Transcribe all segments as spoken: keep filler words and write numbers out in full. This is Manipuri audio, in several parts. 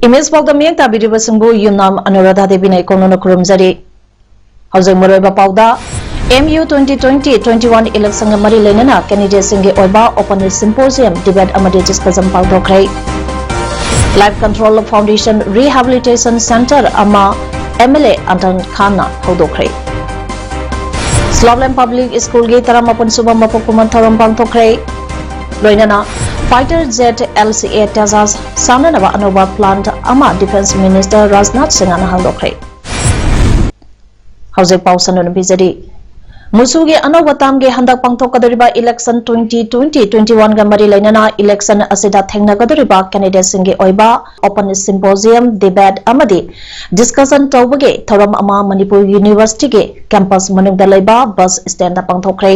ꯏꯃꯦꯖ ꯄꯥꯎꯗ ꯃꯤꯠꯌꯦꯡ ꯇꯥꯕꯤꯔꯤꯕꯁꯤꯡꯕꯨ ꯌꯨꯝꯅꯥꯝ ꯑꯅꯨꯔꯥꯙꯥ ꯗꯦꯕꯤꯅ ꯏꯀꯣꯟꯅꯅ ꯈꯨꯔꯨꯝꯖꯔꯤ꯫ ꯍꯧꯖꯤꯛ ꯃꯔꯨꯑꯣꯏꯕ ꯄꯥꯎꯗ, M U twenty twenty twenty-one election ꯒ ꯃꯔꯤ ꯂꯩꯅꯅ candidate ꯁꯤꯡꯒꯤ ꯑꯣꯏꯕ open symposium, debate ꯑꯃꯗꯤ discussion ꯄꯥꯡꯊꯣꯛꯈ꯭ꯔꯦ꯫ Life Control Foundation Rehabilitation Center ꯑꯃ M L A ꯑꯟꯇꯟ Khan ꯍꯧꯗꯣꯛꯈ꯭ꯔꯦ꯫ ꯁ꯭ꯂꯣꯞꯂꯦꯟ Public School ꯒꯤ ꯇꯔꯥꯃꯥꯄꯟ ꯁꯨꯕ ꯃꯄꯣꯛ ꯀꯨꯝꯑꯣꯟ ꯊꯧꯔꯝ ꯄꯥꯡꯊꯣꯛꯈ꯭ꯔꯦ꯫ ꯂꯣꯏꯅꯅ fighter jet L C A Tejas ꯁꯥꯟꯅꯅꯕ ꯑꯅꯧꯕ plant ꯑꯃ Defence Minister ꯔꯥꯖꯅꯥꯊ ꯁꯤꯡꯍꯅ ꯍꯥꯡꯗꯣꯛꯈ꯭ꯔꯦ꯫ ꯍꯧꯖꯤꯛ ꯄꯥꯎ ꯁꯟꯗꯣꯛꯅ ꯄꯤꯖꯔꯤ꯫ ꯃꯨꯁꯨꯒꯤ ꯑꯅꯧꯕ term ꯒꯤ ꯍꯟꯗꯛ ꯄꯥꯡꯊꯣꯛꯀꯗꯧꯔꯤꯕ election twenty twenty twenty-one ꯒ ꯃꯔꯤ ꯂꯩꯅꯅ election ꯑꯁꯤꯗ ꯊꯦꯡꯅꯒꯗꯧꯔꯤꯕ candidate ꯁꯤꯡꯒꯤ ꯑꯣꯏꯕ open symposium, debate ꯑꯃꯗꯤ discussion ꯇꯧꯕꯒꯤ ꯊꯧꯔꯝ ꯑꯃ ꯃꯅꯤꯄꯨꯔ University ꯒꯤ campus ꯃꯅꯨꯡꯗ ꯂꯩꯕ bus stand ꯗ ꯄꯥꯡꯊꯣꯛꯈ꯭ꯔꯦ꯫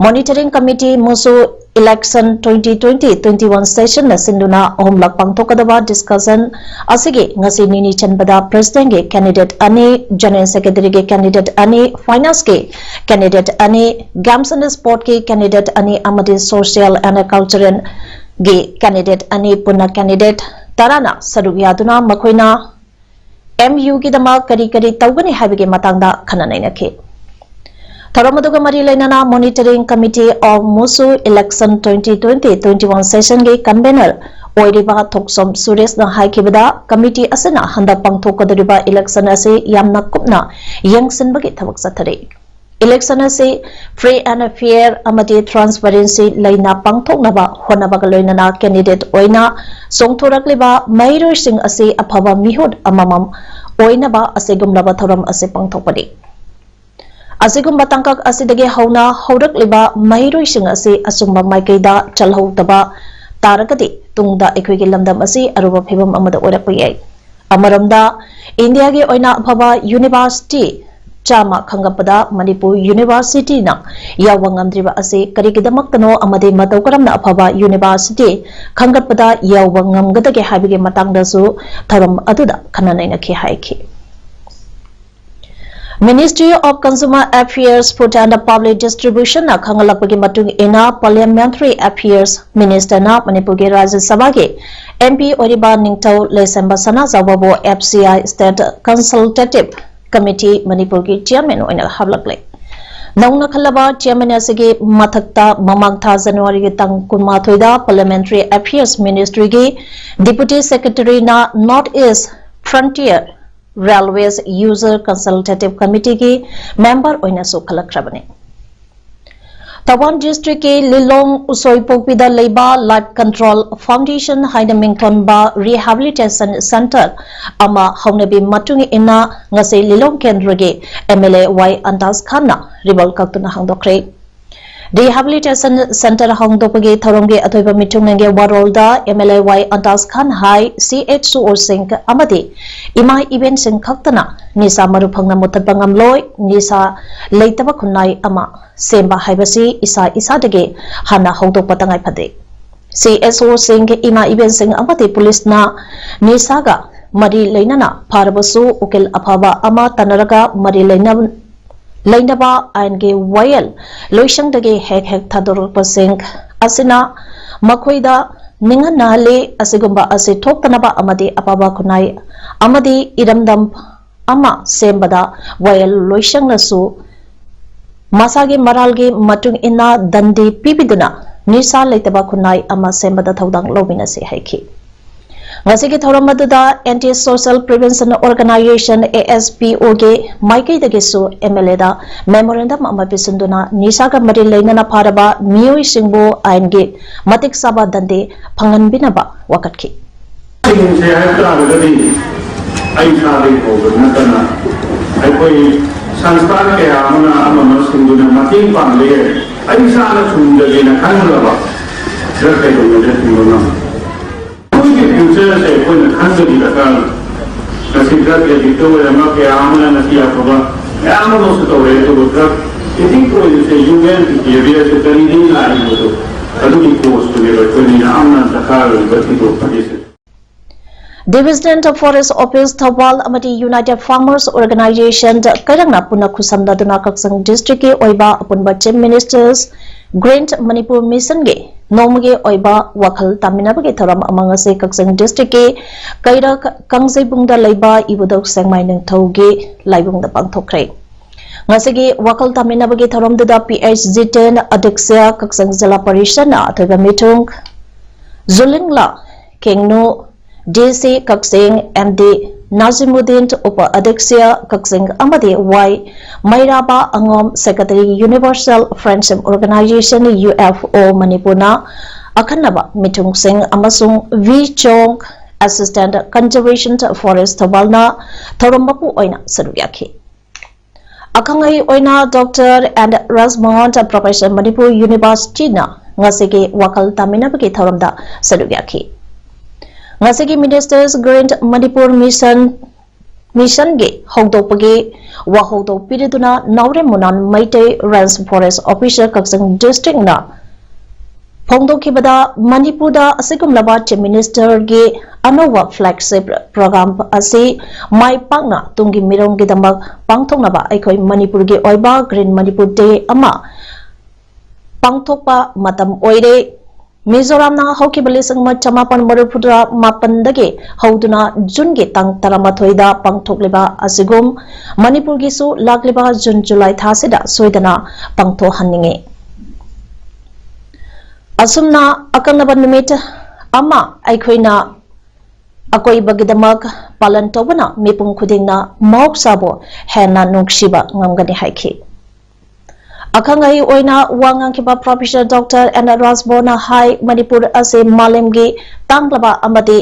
Monitoring Committee ꯃꯨꯁꯨ election twenty twenty twenty-one session ꯅ ꯁꯤꯟꯗꯨꯅ ꯑꯍꯨꯝꯂꯛ ꯄꯥꯡꯊꯣꯛꯀꯗꯕ discussion ꯑꯁꯤꯒꯤ ꯉꯁꯤ ꯅꯤꯅꯤ ꯆꯟꯕꯗ President ꯀꯤ candidate ꯑꯅꯤ, General Secretary ꯒꯤ candidate ꯑꯅꯤ, Finance ꯀꯤ candidate ꯑꯅꯤ, Games and Sport ꯀꯤ candidate ꯑꯅꯤ ꯑꯃꯗꯤ Social and Cultural ꯒꯤ candidate ꯑꯅꯤ, ꯄꯨꯟꯅ candidate ꯇꯔꯥꯅ ꯁꯔꯨꯛ ꯌꯥꯗꯨꯅ ꯃꯈꯣꯏꯅ M U ꯒꯤꯗꯃꯛ ꯀꯔꯤ ꯀꯔꯤ ꯇꯧꯒꯅꯤ ꯍꯥꯏꯕꯒꯤ ꯃꯇꯥꯡꯗ ꯈꯟꯅ ꯅꯩꯅꯈꯤ꯫ ꯊꯧꯔꯝ ꯑꯗꯨꯒ ꯃꯔꯤ ꯂꯩꯅꯅ Monitoring Committee of ꯃꯨꯁꯨ election twenty twenty twenty-one session ꯒꯤ convener ꯑꯣꯏꯔꯤꯕ ꯊꯣꯛꯆꯣꯝ ꯁꯨꯔꯦꯁꯅ ꯍꯥꯏꯈꯤꯕꯗ, committee ꯑꯁꯤꯅ ꯍꯟꯗꯛ ꯄꯥꯡꯊꯣꯛꯀꯗꯧꯔꯤꯕ election ꯑꯁꯤ ꯌꯥꯝꯅ ꯀꯨꯞꯅ ꯌꯦꯡꯁꯤꯟꯕꯒꯤ ꯊꯕꯛ ꯆꯠꯊꯔꯤ꯫ Election ꯑꯁꯤ free and fair ꯑꯃꯗꯤ transparency ꯂꯩꯅ ꯄꯥꯡꯊꯣꯛꯅꯕ ꯍꯣꯠꯅꯕꯒ ꯂꯣꯏꯅꯅ candidate ꯑꯣꯏꯅ ꯆꯣꯡꯊꯣꯔꯛꯂꯤꯕ ꯃꯍꯩꯔꯣꯏꯁꯤꯡ ꯑꯁꯤ ꯑꯐꯕ ꯃꯤꯍꯨꯠ ꯑꯃꯃꯝ ꯑꯣꯏꯅꯕ ꯑꯁꯤꯒꯨꯝꯂꯕ ꯊꯧꯔꯝ ꯑꯁꯤ ꯄꯥꯡꯊꯣꯛꯄꯅꯤ꯫ ꯑꯁꯤꯒꯨꯝꯕ ꯇꯥꯡꯀꯛ ꯑꯁꯤꯗꯒꯤ ꯍꯧꯅ ꯍꯧꯔꯛꯂꯤꯕ ꯃꯍꯩꯔꯣꯏꯁꯤꯡ ꯑꯁꯤ ꯑꯆꯨꯝꯕ ꯃꯥꯏꯀꯩꯗ ꯆꯠꯍꯧꯗꯕ ꯇꯥꯔꯒꯗꯤ ꯇꯨꯡꯗ ꯑꯩꯈꯣꯏꯒꯤ ꯂꯝꯗꯝ ꯑꯁꯤ ꯑꯔꯨꯕ ꯐꯤꯕꯝ ꯑꯃꯗ ꯑꯣꯏꯔꯛꯄ ꯌꯥꯏ꯫ ꯑꯃꯔꯣꯝꯗ, ꯏꯟꯗꯤꯌꯥꯒꯤ ꯑꯣꯏꯅ ꯑꯐꯕ ꯌꯨꯅꯤꯚꯔꯁꯤꯇꯤ ꯆꯥꯝꯃ ꯈꯟꯒꯠꯄꯗ ꯃꯅꯤꯄꯨꯔ ꯌꯨꯅꯤꯚꯔꯁꯤꯇꯤꯅ ꯌꯥꯎꯕ ꯉꯝꯗ꯭ꯔꯤꯕ ꯑꯁꯤ ꯀꯔꯤꯒꯤꯗꯃꯛꯇꯅꯣ ꯑꯃꯗꯤ ꯃꯇꯧ ꯀꯔꯝꯅ ꯑꯐꯕ ꯌꯨꯅꯤꯚꯔꯁꯤꯇꯤ ꯈꯟꯒꯠꯄꯗ ꯌꯥꯎꯕ ꯉꯝꯒꯗꯒꯦ ꯍꯥꯏꯕꯒꯤ ꯃꯇꯥꯡꯗꯁꯨ ꯊꯧꯔꯝ ꯑꯗꯨꯗ ꯈꯟꯅ ꯅꯩꯅꯈꯤ ꯍꯥꯏꯈꯤ꯫ Ministry of Consumer Affairs, Food and Public Distribution ꯅ ꯈꯪꯍꯜꯂꯛꯄꯒꯤ ꯃꯇꯨꯡ ꯏꯟꯅ, Parliamentary Affairs Minister ꯅ ꯃꯅꯤꯄꯨꯔꯒꯤ ꯔꯥꯖ꯭ꯌ ꯁꯚꯥꯒꯤ M P ꯑꯣꯏꯔꯤꯕ ꯅꯤꯡꯊꯧ ꯂꯩꯁꯦꯝꯕ ꯁꯅꯥꯖꯥꯎꯕꯕꯨ F C I State Consultative Committee ꯃꯅꯤꯄꯨꯔꯒꯤ Chairman ꯑꯣꯏꯅ ꯍꯥꯞꯂꯛꯂꯦ꯫ ꯅꯧꯅ ꯈꯜꯂꯕ Chairman ꯑꯁꯤꯒꯤ ꯃꯊꯛꯇ ꯃꯃꯥꯡ ꯊꯥ January ꯒꯤ ꯇꯥꯡ ꯀꯨꯟꯃꯥꯊꯣꯏꯗ Parliamentary Affairs Ministry ꯒꯤ Deputy Secretary ꯅ North East Frontier Railways User Consultative Committee ꯒꯤ member ꯑꯣꯏꯅꯁꯨ ꯈꯜꯂꯛꯈ꯭ꯔꯕꯅꯤ꯫ ꯊꯧꯕꯥꯜ district ꯀꯤ ꯂꯤꯂꯣꯡ ꯎꯁꯣꯏꯄꯣꯛꯄꯤꯗ ꯂꯩꯕ Life Control Foundation ꯍꯥꯏꯅ ꯃꯤꯡꯊꯣꯟꯕ rehabilitation center ꯑꯃ ꯍꯧꯅꯕꯤ ꯃꯇꯨꯡ ꯏꯟꯅ ꯉꯁꯤ ꯂꯤꯂꯣꯡ ꯀꯦꯟꯗ꯭ꯔꯒꯤ M L A Y ꯑꯟꯗꯥꯖ Khan ribbon ꯀꯛꯇꯨꯅ ꯍꯥꯡꯗꯣꯛꯈ꯭ꯔꯦ꯫ Rehabilitation center ꯍꯥꯡꯗꯣꯛꯄꯒꯤ ꯊꯧꯔꯝꯒꯤ ꯑꯊꯣꯏꯕ ꯃꯤꯊꯨꯡꯂꯦꯟꯒꯤ ꯋꯥꯔꯣꯜꯗ M L A Y ꯑꯟꯗꯥꯖ Khan high, C H O ꯁꯤꯡ ꯑꯃꯗꯤ ꯏꯃꯥ ꯏꯕꯦꯟꯁꯤꯡ ꯈꯛꯇꯅ ꯅꯤꯁꯥ ꯃꯔꯨ ꯐꯪꯅ ꯃꯨꯊꯠꯄ ꯉꯝꯂꯣꯏ, ꯅꯤꯁꯥ ꯂꯩꯇꯕ ꯈꯨꯟꯅꯥꯏ ꯑꯃ ꯁꯦꯝꯕ ꯍꯥꯏꯕꯁꯤ ꯏꯁꯥ ꯏꯁꯥꯗꯒꯤ ꯍꯥꯟꯅ ꯍꯧꯗꯣꯛꯄ ꯇꯉꯥꯏ ꯐꯗꯦ꯫ C H O ꯁꯤꯡ, ꯏꯃꯥ ꯏꯕꯦꯟꯁꯤꯡ ꯑꯃꯗꯤ ꯄꯨꯂꯤꯁꯅ ꯅꯤꯁꯥꯒ ꯃꯔꯤ ꯂꯩꯅꯅ ꯐꯥꯔꯕꯁꯨ ꯎꯀꯤꯜ ꯑꯐꯕ ꯑꯃ ꯇꯥꯟꯅꯔꯒ ꯃꯔꯤ ꯂꯩꯅ-, ꯂꯩꯅꯕ ꯑꯥꯏꯟꯒꯤ ꯋꯥꯌꯦꯜ ꯂꯣꯏꯁꯪꯗꯒꯤ ꯍꯦꯛ ꯍꯦꯛ ꯊꯥꯗꯣꯔꯛꯄꯁꯤꯡ ꯑꯁꯤꯅ ꯃꯈꯣꯏꯗ ꯅꯤꯡꯍꯟꯅꯍꯜꯂꯤ꯫ ꯑꯁꯤꯒꯨꯝꯕ ꯑꯁꯤ ꯊꯣꯛꯇꯅꯕ ꯑꯃꯗꯤ ꯑꯐꯕ ꯈꯨꯟꯅꯥꯏ ꯑꯃꯗꯤ ꯏꯔꯝꯗꯝ ꯑꯃ ꯁꯦꯝꯕꯗ ꯋꯥꯌꯦꯜ ꯂꯣꯏꯁꯪꯅꯁꯨ ꯃꯁꯥꯒꯤ ꯃꯔꯥꯜꯒꯤ ꯃꯇꯨꯡ ꯏꯟꯅ ꯗꯟꯗꯤ ꯄꯤꯕꯤꯗꯨꯅ ꯅꯤꯁꯥ ꯂꯩꯇꯕ ꯈꯨꯟꯅꯥꯏ ꯑꯃ ꯁꯦꯝꯕꯗ ꯊꯧꯗꯥꯡ ꯂꯧꯃꯤꯟꯅꯁꯤ ꯍꯥꯏꯈꯤ꯫ ꯉꯁꯤꯒꯤ ꯊꯧꯔꯝ ꯑꯗꯨꯗ Anti Social Prevention Organization, A S P O ꯒꯤ ꯃꯥꯏꯀꯩꯗꯒꯤꯁꯨ M L A the memorandum ꯑꯃ ꯄꯤꯁꯤꯟꯗꯨꯅ ꯅꯤꯁꯥꯒ ꯃꯔꯤ ꯂꯩꯅꯅ ꯐꯥꯔꯕ ꯃꯤꯑꯣꯏꯁꯤꯡꯕꯨ ꯑꯥꯏꯟꯒꯤ ꯃꯇꯤꯛ ꯆꯥꯕ ꯗꯟꯗꯤ ꯐꯪꯍꯟꯕꯤꯅꯕ ꯋꯥꯀꯠꯈꯤ꯫ ꯁꯤꯡꯁꯦ ꯍꯥꯏꯕ ꯇꯥꯔꯒꯗꯤ ꯑꯩ ꯏꯁꯥꯗꯒꯤ ꯍꯧꯕ ꯅꯠꯇꯅ ꯑꯩꯈꯣꯏ ꯁꯪꯁꯊꯥꯟ ꯀꯌꯥ ꯑꯃꯅ ꯑꯃ ꯑꯃꯁꯤꯡꯗꯨꯅ ꯃꯇꯦꯡ ꯄꯥꯡꯕ ꯌꯥꯏ꯫ ꯑꯩ ꯏꯁꯥꯅ ꯆꯨꯝꯖꯒꯦꯅ ꯈꯟꯈ꯭ꯔꯕ ꯀꯩꯗꯧꯉꯩꯗ ꯊꯤꯡꯕ ꯉꯝꯃꯤ? ꯑꯩꯈꯣꯏꯒꯤ ꯐ꯭ꯌꯨꯆꯔꯁꯦ ꯑꯩꯈꯣꯏꯅ ꯈꯟꯕꯒꯤ ꯗꯔꯀꯥꯔ ꯂꯩ꯫ ꯉꯁꯤ ꯗ꯭ꯔꯒ ꯑꯦꯗꯤꯛꯇ ꯑꯣꯏꯔꯝꯕ ꯀꯌꯥ ꯑꯃꯅ ꯉꯁꯤ ꯑꯐꯕ ꯃꯌꯥꯝ ꯑꯃꯁꯨ ꯇꯧꯔꯦ, ꯑꯗꯨꯕꯨ ꯗ꯭ꯔꯒ ꯑꯦꯗꯤꯛ ꯑꯣꯏꯕꯁꯦ ꯍ꯭ꯌꯨꯃꯦꯟ ꯕꯤꯍꯦꯕꯤꯌꯔꯁꯦ ꯀꯔꯤꯗꯒꯤ ꯂꯥꯛꯏꯅꯣꯗꯣ ꯑꯗꯨꯒꯤ ꯀꯣꯁꯇꯨꯅꯦꯕ ꯑꯩꯈꯣꯏꯅ ꯌꯥꯝꯅ ꯗꯔꯀꯥꯔ ꯑꯣꯏꯕ ꯊꯤꯗꯣꯛꯄꯒꯤꯁꯦ꯫ Division of Forest Office Thoubal ꯑꯃꯗꯤ United Farmers Organization ꯀꯩꯔꯛꯅ ꯄꯨꯟꯅ ꯈꯨꯠꯁꯝꯅꯗꯨꯅ ꯀꯛꯆꯤꯡ ꯗꯤꯁꯇ꯭ꯔꯤꯛꯀꯤ ꯑꯣꯏꯕ ꯑꯄꯨꯟꯕ Chief Minister's Green Manipur Missionꯒꯤ ꯅꯣꯡꯃꯒꯤ ꯑꯣꯏꯕ ꯋꯥꯈꯜ ꯇꯥꯃꯤꯟꯅꯕꯒꯤ ꯊꯧꯔꯝ ꯑꯃ ꯉꯁꯤ ꯀꯛꯆꯤꯡ ꯗꯤꯁꯇ꯭ꯔꯤꯛꯀꯤ ꯀꯩꯔꯛ ꯀꯥꯡꯖꯩꯕꯨꯡꯗ ꯂꯩꯕ ꯏꯕꯨꯙꯧ ꯁꯦꯡꯃꯥꯏ ꯅꯤꯡꯊꯧꯒꯤ ꯂꯥꯏꯕꯨꯡꯗ ꯄꯥꯡꯊꯣꯛꯈ꯭ꯔꯦ꯫ ꯉꯁꯤꯒꯤ ꯋꯥꯈꯜ ꯇꯥꯃꯤꯟꯅꯕꯒꯤ ꯊꯧꯔꯝꯗꯨꯗ P H Jiten ꯑꯗꯤꯛꯁ꯭ꯌ ꯀꯛꯆꯤꯡ ꯖꯤꯂꯥ ꯄꯔꯤꯁꯗꯅ ꯑꯊꯣꯏꯕ ꯃꯤꯊꯨꯡ, ꯖꯨꯂꯤꯡꯂꯥ ꯀꯦꯡꯅꯨ, D C ꯀꯛꯆꯤꯡ M D ꯅꯥꯖꯤꯃꯨꯗꯤꯟ, ꯎꯄ ꯑꯗꯤꯛꯁ꯭ꯌ ꯀꯛꯆꯤꯡ ꯑꯃꯗꯤ Y ꯃꯩꯔꯥꯕ ꯑꯉꯣꯝ, Secretary Universal Friendship Organization, U F O ꯃꯅꯤꯄꯨꯔꯅ ꯑꯈꯟꯅꯕ ꯃꯤꯊꯨꯡꯁꯤꯡ ꯑꯃꯁꯨꯡ V ꯆꯣꯡ, Assistant Conservation Forest ꯊꯧꯕꯥꯜꯅ ꯊꯧꯔꯝ ꯃꯄꯨ ꯑꯣꯏꯅ ꯁꯔꯨꯛ ꯌꯥꯈꯤ꯫ ꯑꯈꯪ ꯑꯍꯩ ꯑꯣꯏꯅ Doctor N Rajmohan, Professor, Manipur Universityꯅ ꯉꯁꯤꯒꯤ ꯋꯥꯈꯜ ꯇꯥꯃꯤꯟꯅꯕꯒꯤ ꯊꯧꯔꯝꯗ ꯁꯔꯨꯛ ꯌꯥꯈꯤ꯫ ꯉꯁꯤꯒꯤ Minister's Green Manipur Mission, Missionꯒꯤ ꯍꯧꯗꯣꯛꯄꯒꯤ ꯋꯥꯍꯧꯗꯣꯛ ꯄꯤꯔꯗꯨꯅ ꯅꯥꯎꯔꯦꯝ ꯃꯨꯅꯥꯟ ꯃꯩꯇꯩ, Range Forest Officer, ꯀꯛꯆꯤꯡ ꯗꯤꯁꯇ꯭ꯔꯤꯛꯅ ꯐꯣꯡꯗꯣꯛꯈꯤꯕꯗ, ꯃꯅꯤꯄꯨꯔꯗ ꯑꯁꯤꯒꯨꯝꯂꯕ Chief Ministerꯒꯤ ꯑꯅꯧꯕ flagship program ꯑꯁꯤ ꯃꯥꯏ ꯄꯥꯛꯅ ꯇꯨꯡꯒꯤ ꯃꯤꯔꯣꯜꯒꯤꯗꯃꯛ ꯄꯥꯡꯊꯣꯛꯅꯕ ꯑꯩꯈꯣꯏ ꯃꯅꯤꯄꯨꯔꯒꯤ ꯑꯣꯏꯕ Green Manipur Day ꯑꯃ ꯄꯥꯡꯊꯣꯛꯄ ꯃꯇꯝ ꯑꯣꯏꯔꯦ꯫ ꯃꯤꯖꯣꯔꯥꯝꯅ ꯍꯧꯈꯤꯕ ꯂꯤꯁꯤꯡ ꯑꯃ ꯆꯃꯥꯄꯟ ꯃꯔꯤꯐꯨꯇꯔꯥ ꯃꯥꯄꯟꯗꯒꯤ ꯍꯧꯗꯨꯅ ꯖꯨꯟꯒꯤ ꯇꯥꯡ ꯇꯔꯥꯃꯥꯊꯣꯏꯗ ꯄꯥꯡꯊꯣꯛꯂꯤꯕ ꯑꯁꯤꯒꯨꯝ ꯃꯅꯤꯄꯨꯔꯒꯤꯁꯨ ꯂꯥꯛꯂꯤꯕ ꯖꯨꯟ ꯖꯨꯂꯥꯏ ꯊꯥꯁꯤꯗ ꯁꯣꯏꯗꯅ ꯄꯥꯡꯊꯣꯛꯍꯟꯅꯤꯡꯏ꯫ ꯑꯁꯨꯝꯅ ꯑꯀꯛꯅꯕ ꯅꯨꯃꯤꯠ ꯑꯃ ꯑꯩꯈꯣꯏꯅ ꯑꯀꯣꯏꯕꯒꯤꯗꯃꯛ ꯄꯥꯂꯟ ꯇꯧꯕꯅ ꯃꯤꯄꯨꯝ ꯈꯨꯗꯤꯡꯅ ꯃꯍꯧꯁꯥꯕꯨ ꯍꯦꯟꯅ ꯅꯨꯡꯁꯤꯕ ꯉꯝꯒꯅꯤ ꯍꯥꯏꯈꯤ꯫ ꯑꯈꯪ ꯑꯍꯩ ꯑꯣꯏꯅ ꯋꯥ ꯉꯥꯡꯈꯤꯕ Professor Doctor N Rajmohanꯅ ꯍꯥꯏ, ꯃꯅꯤꯄꯨꯔ ꯑꯁꯤ ꯃꯥꯂꯦꯝꯒꯤ ꯇꯥꯡꯂꯕ ꯑꯃꯗꯤ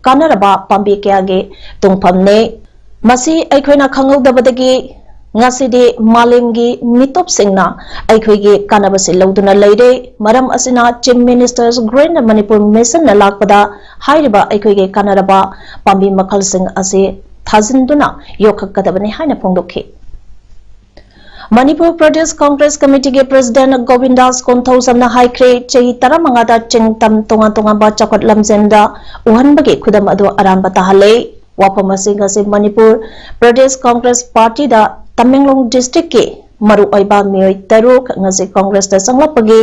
ꯀꯥꯟꯅꯔꯕ ꯄꯥꯝꯕꯤ ꯀꯌꯥꯒꯤ ꯇꯨꯡꯐꯝꯅꯤ꯫ ꯃꯁꯤ ꯑꯩꯈꯣꯏꯅ ꯈꯪꯍꯧꯗꯕꯗꯒꯤ ꯉꯁꯤꯗꯤ ꯃꯥꯂꯦꯝꯒꯤ ꯃꯤꯇꯣꯞꯁꯤꯡꯅ ꯑꯩꯈꯣꯏꯒꯤ ꯀꯥꯟꯅꯕꯁꯤ ꯂꯧꯗꯨꯅ ꯂꯩꯔꯦ꯫ ꯃꯔꯝ ꯑꯁꯤꯅ Chief Minister's Green Manipur Missionꯅ ꯂꯥꯛꯄꯗ ꯍꯥꯏꯔꯤꯕ ꯑꯩꯈꯣꯏꯒꯤ ꯀꯥꯟꯅꯔꯕ ꯄꯥꯝꯕꯤ ꯃꯈꯜꯁꯤꯡ ꯑꯁꯤ ꯊꯥꯖꯤꯟꯗꯨꯅ ꯌꯣꯛꯈꯠꯀꯗꯕꯅꯤ ꯍꯥꯏꯅ ꯐꯣꯡꯗꯣꯛꯈꯤ꯫ ꯃꯅꯤꯄꯨꯔ ꯄ꯭ꯔꯗꯦꯁ ꯀꯪꯒ꯭ꯔꯦꯁ ꯀꯃꯤꯇꯤꯒꯤ ꯄ꯭ꯔꯦꯁꯤꯗꯦꯟꯠ ꯒꯣꯕꯤꯟꯗꯥꯁ ꯀꯣꯟꯊꯧꯖꯝꯅ ꯍꯥꯏꯈ꯭ꯔꯦ, ꯆꯍꯤ ꯇꯔꯥꯃꯉꯥꯗ ꯆꯤꯡ ꯇꯝ ꯇꯣꯉꯥꯟ ꯇꯣꯉꯥꯟꯕ ꯆꯥꯎꯈꯠ ꯂꯝꯖꯦꯟꯗ ꯎꯍꯟꯕꯒꯤ ꯈꯨꯗꯝ ꯑꯗꯨ ꯑꯔꯥꯟꯕ ꯇꯥꯍꯜꯂꯦ꯫ ꯋꯥꯐꯝ ꯑꯁꯤ ꯉꯁꯤ ꯃꯅꯤꯄꯨꯔ ꯄ꯭ꯔꯗꯦꯁ ꯀꯪꯒ꯭ꯔꯦꯁ ꯄꯥꯔꯇꯤꯗ ꯇꯃꯦꯡꯂꯣꯡ ꯗꯤꯁꯇ꯭ꯔꯤꯛꯀꯤ ꯃꯔꯨꯑꯣꯏꯕ ꯃꯤꯑꯣꯏ ꯇꯔꯨꯛ ꯉꯁꯤ ꯀꯪꯒ꯭ꯔꯦꯁꯇ ꯆꯪꯂꯛꯄꯒꯤ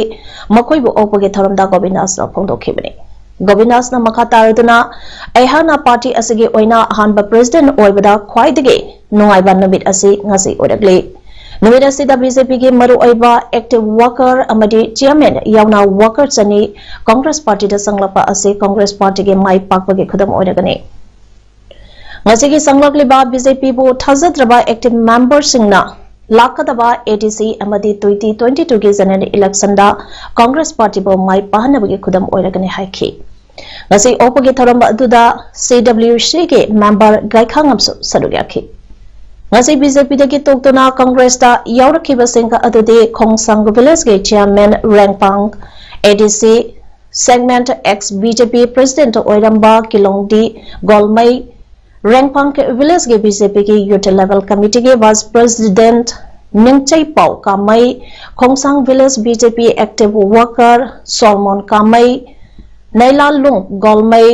ꯃꯈꯣꯏꯕꯨ ꯑꯣꯛꯄꯒꯤ ꯊꯧꯔꯝꯗ ꯒꯣꯕꯤꯟꯗꯥꯁꯅ ꯐꯣꯡꯗꯣꯛꯈꯤꯕꯅꯤ꯫ ꯒꯣꯕꯤꯟꯗꯥꯁꯅ ꯃꯈꯥ ꯇꯥꯔꯗꯨꯅ, ꯑꯩꯍꯥꯛꯅ ꯄꯥꯔꯇꯤ ꯑꯁꯤꯒꯤ ꯑꯣꯏꯅ ꯑꯍꯥꯟꯕ ꯄ꯭ꯔꯦꯁꯤꯗꯦꯟꯠ ꯑꯣꯏꯕꯗ ꯈ꯭ꯋꯥꯏꯗꯒꯤ ꯅꯨꯡꯉꯥꯏꯕ ꯅꯨꯃꯤꯠ ꯑꯁꯤ ꯉꯁꯤ ꯑꯣꯏꯔꯛꯂꯤ꯫ ꯅꯨꯃꯤꯠ ꯑꯁꯤꯗ ꯕꯤ ꯖꯦ ꯄꯤꯒꯤ ꯃꯔꯨꯑꯣꯏꯕ ꯑꯦꯛꯇꯤꯚ ꯋꯥꯔꯀꯔ ꯑꯃꯗꯤ ꯆꯤꯌꯔꯃꯦꯟ ꯌꯥꯎꯅ ꯋꯥꯔꯀꯔ ꯆꯅꯤ ꯀꯪꯒ꯭ꯔꯦꯁ ꯄꯥꯔꯇꯤꯗ ꯆꯪꯂꯛꯄ ꯑꯁꯤ ꯀꯪꯒ꯭ꯔꯦꯁ ꯄꯥꯔꯇꯤꯒꯤ ꯃꯥꯏ ꯄꯥꯛꯄꯒꯤ ꯈꯨꯗꯝ ꯑꯣꯏꯔꯒꯅꯤ꯫ ꯉꯁꯤꯒꯤ ꯆꯪꯂꯛꯂꯤꯕ ꯕꯤ ꯖꯦ ꯄꯤꯕꯨ ꯊꯥꯖꯗ꯭ꯔꯕ ꯑꯦꯛꯇꯤꯚ ꯃꯦꯝꯕꯔꯁꯤꯡꯅ ꯂꯥꯛꯀꯗꯕ ꯑꯦ ꯗꯤ ꯁꯤ ꯑꯃꯗꯤ twenty twenty twoꯒꯤ ꯖꯦꯅꯔꯦꯜ ꯏꯂꯦꯛꯁꯟꯗ ꯀꯪꯒ꯭ꯔꯦꯁ ꯄꯥꯔꯇꯤꯕꯨ ꯃꯥꯏ ꯄꯥꯛꯍꯟꯅꯕꯒꯤ ꯈꯨꯗꯝ ꯑꯣꯏꯔꯒꯅꯤ ꯍꯥꯏꯈꯤ꯫ ꯉꯁꯤ ꯑꯣꯛꯄꯒꯤ ꯊꯧꯔꯝ ꯑꯗꯨꯗ ꯁꯤ ꯗꯕ꯭ꯂꯤꯎ ꯁꯤꯒꯤ ꯃꯦꯝꯕꯔ ꯒꯥꯏꯈꯥꯉꯝꯁꯨ ꯁꯔꯨꯛ ꯌꯥꯈꯤ꯫ ꯉꯁꯤ ꯕꯤ ꯖꯦ ꯄꯤꯗꯒꯤ ꯇꯣꯛꯇꯨꯅ ꯀꯪꯒ꯭ꯔꯦꯁꯇ ꯌꯥꯎꯔꯛꯈꯤꯕꯁꯤꯡ ꯑꯗꯨꯗꯤ ꯈꯣꯡꯁꯥꯡ ꯚꯤꯂꯦꯖꯀꯤ chairman ꯔꯦꯡꯄꯥꯡ, A D C segment ex B J P president ꯑꯣꯏꯔꯝꯕ ꯀꯤꯂꯣꯡꯗꯤ ꯒꯣꯜꯃꯩ, ꯔꯦꯡꯄꯥꯡ ꯚꯤꯂꯦꯖꯀꯤ ꯕꯤ ꯖꯦ ꯄꯤꯒꯤ ꯌꯨꯊ ꯂꯦꯚꯦꯜ ꯀꯃꯤꯇꯤꯒꯤ vice president Ningcheipao Kamei, Khongsang village B J P active worker Solomon Kamei, Neilalung Golmei,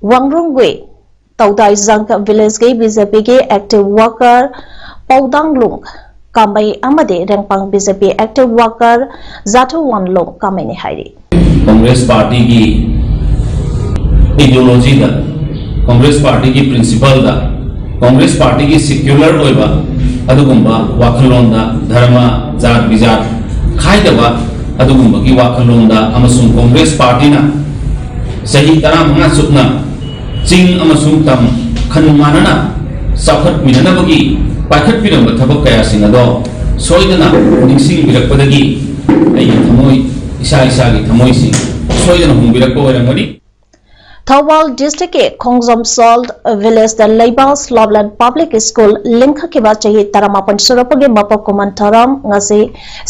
Wangrunggui, Toudaijang ꯚꯤꯂꯦꯖꯀꯤ ꯕꯤ ꯖꯦ ꯄꯤꯒꯤ ꯑꯦꯛꯇꯤꯚ ꯋꯥꯔꯀꯔ ꯄꯧꯗꯥꯡꯂꯨꯡ ꯀꯥꯃꯩ ꯑꯃꯗꯤ Rengpang B J P active worker Jathuwanlung ꯀꯥꯃꯩꯅꯤ ꯍꯥꯏꯔꯤ꯫ ꯀꯪꯒ꯭ꯔꯦꯁ ꯄꯥꯔꯇꯤꯒꯤ ꯏꯗꯤꯑꯣꯂꯣꯖꯤꯗ, ꯀꯪꯒ꯭ꯔꯦꯁ ꯄꯥꯔꯇꯤꯒꯤ ꯄ꯭ꯔꯤꯟꯁꯤꯄꯜꯗ, ꯀꯪꯒ꯭ꯔꯦꯁ ꯄꯥꯔꯇꯤꯒꯤ ꯁꯦꯀ꯭ꯌꯨꯂꯔ ꯑꯣꯏꯕ ꯑꯗꯨꯒꯨꯝꯕ ꯋꯥꯈꯜꯂꯣꯟꯗ, ꯙꯔꯃ, ꯖꯥꯠ ꯕꯤꯖꯥꯠ ꯈꯥꯏꯗꯕ ꯑꯗꯨꯒꯨꯝꯕꯒꯤ ꯋꯥꯈꯜꯂꯣꯟꯗ ꯑꯃꯁꯨꯡ ꯀꯪꯒ꯭ꯔꯦꯁ ꯄꯥꯔꯇꯤꯅ ꯆꯍꯤ ꯇꯔꯥꯃꯉꯥ ꯆꯨꯞꯅ ꯆꯤꯡ ꯑꯃꯁꯨꯡ ꯇꯝ ꯈꯟ ꯃꯥꯟꯅꯅ ꯆꯥꯎꯈꯠꯃꯤꯟꯅꯅꯕꯒꯤ ꯄꯥꯏꯈꯠꯄꯤꯔꯝꯕ ꯊꯕꯛ ꯀꯌꯥꯁꯤꯡ ꯑꯗꯣ ꯁꯣꯏꯗꯅ ꯅꯤꯡꯁꯤꯡꯕꯤꯔꯛꯄꯗꯒꯤ ꯑꯩꯒꯤ ꯊꯃꯣꯏ, ꯏꯁꯥ ꯏꯁꯥꯒꯤ ꯊꯃꯣꯏꯁꯤꯡ ꯁꯣꯏꯗꯅ ꯍꯣꯡꯕꯤꯔꯛꯄ ꯑꯣꯏꯔꯝꯒꯅꯤ꯫ ꯊꯧꯕꯥꯜ ꯗꯤꯁꯇ꯭ꯔꯤꯛꯀꯤ ꯈꯣꯡꯖꯣꯝ ꯁꯣꯜ ꯚꯤꯂꯦꯖꯇ ꯂꯩꯕ ꯁ꯭ꯂꯣꯞꯂꯦꯟ ꯄꯕ꯭ꯂꯤꯛ ꯁ꯭ꯀꯨꯜ ꯂꯤꯡꯈꯠꯈꯤꯕ ꯆꯍꯤ ꯇꯔꯥꯃꯥꯄꯟ ꯁꯨꯔꯛꯄꯒꯤ ꯃꯄꯣꯛ ꯀꯨꯝꯍꯣꯟ ꯊꯧꯔꯝ ꯉꯁꯤ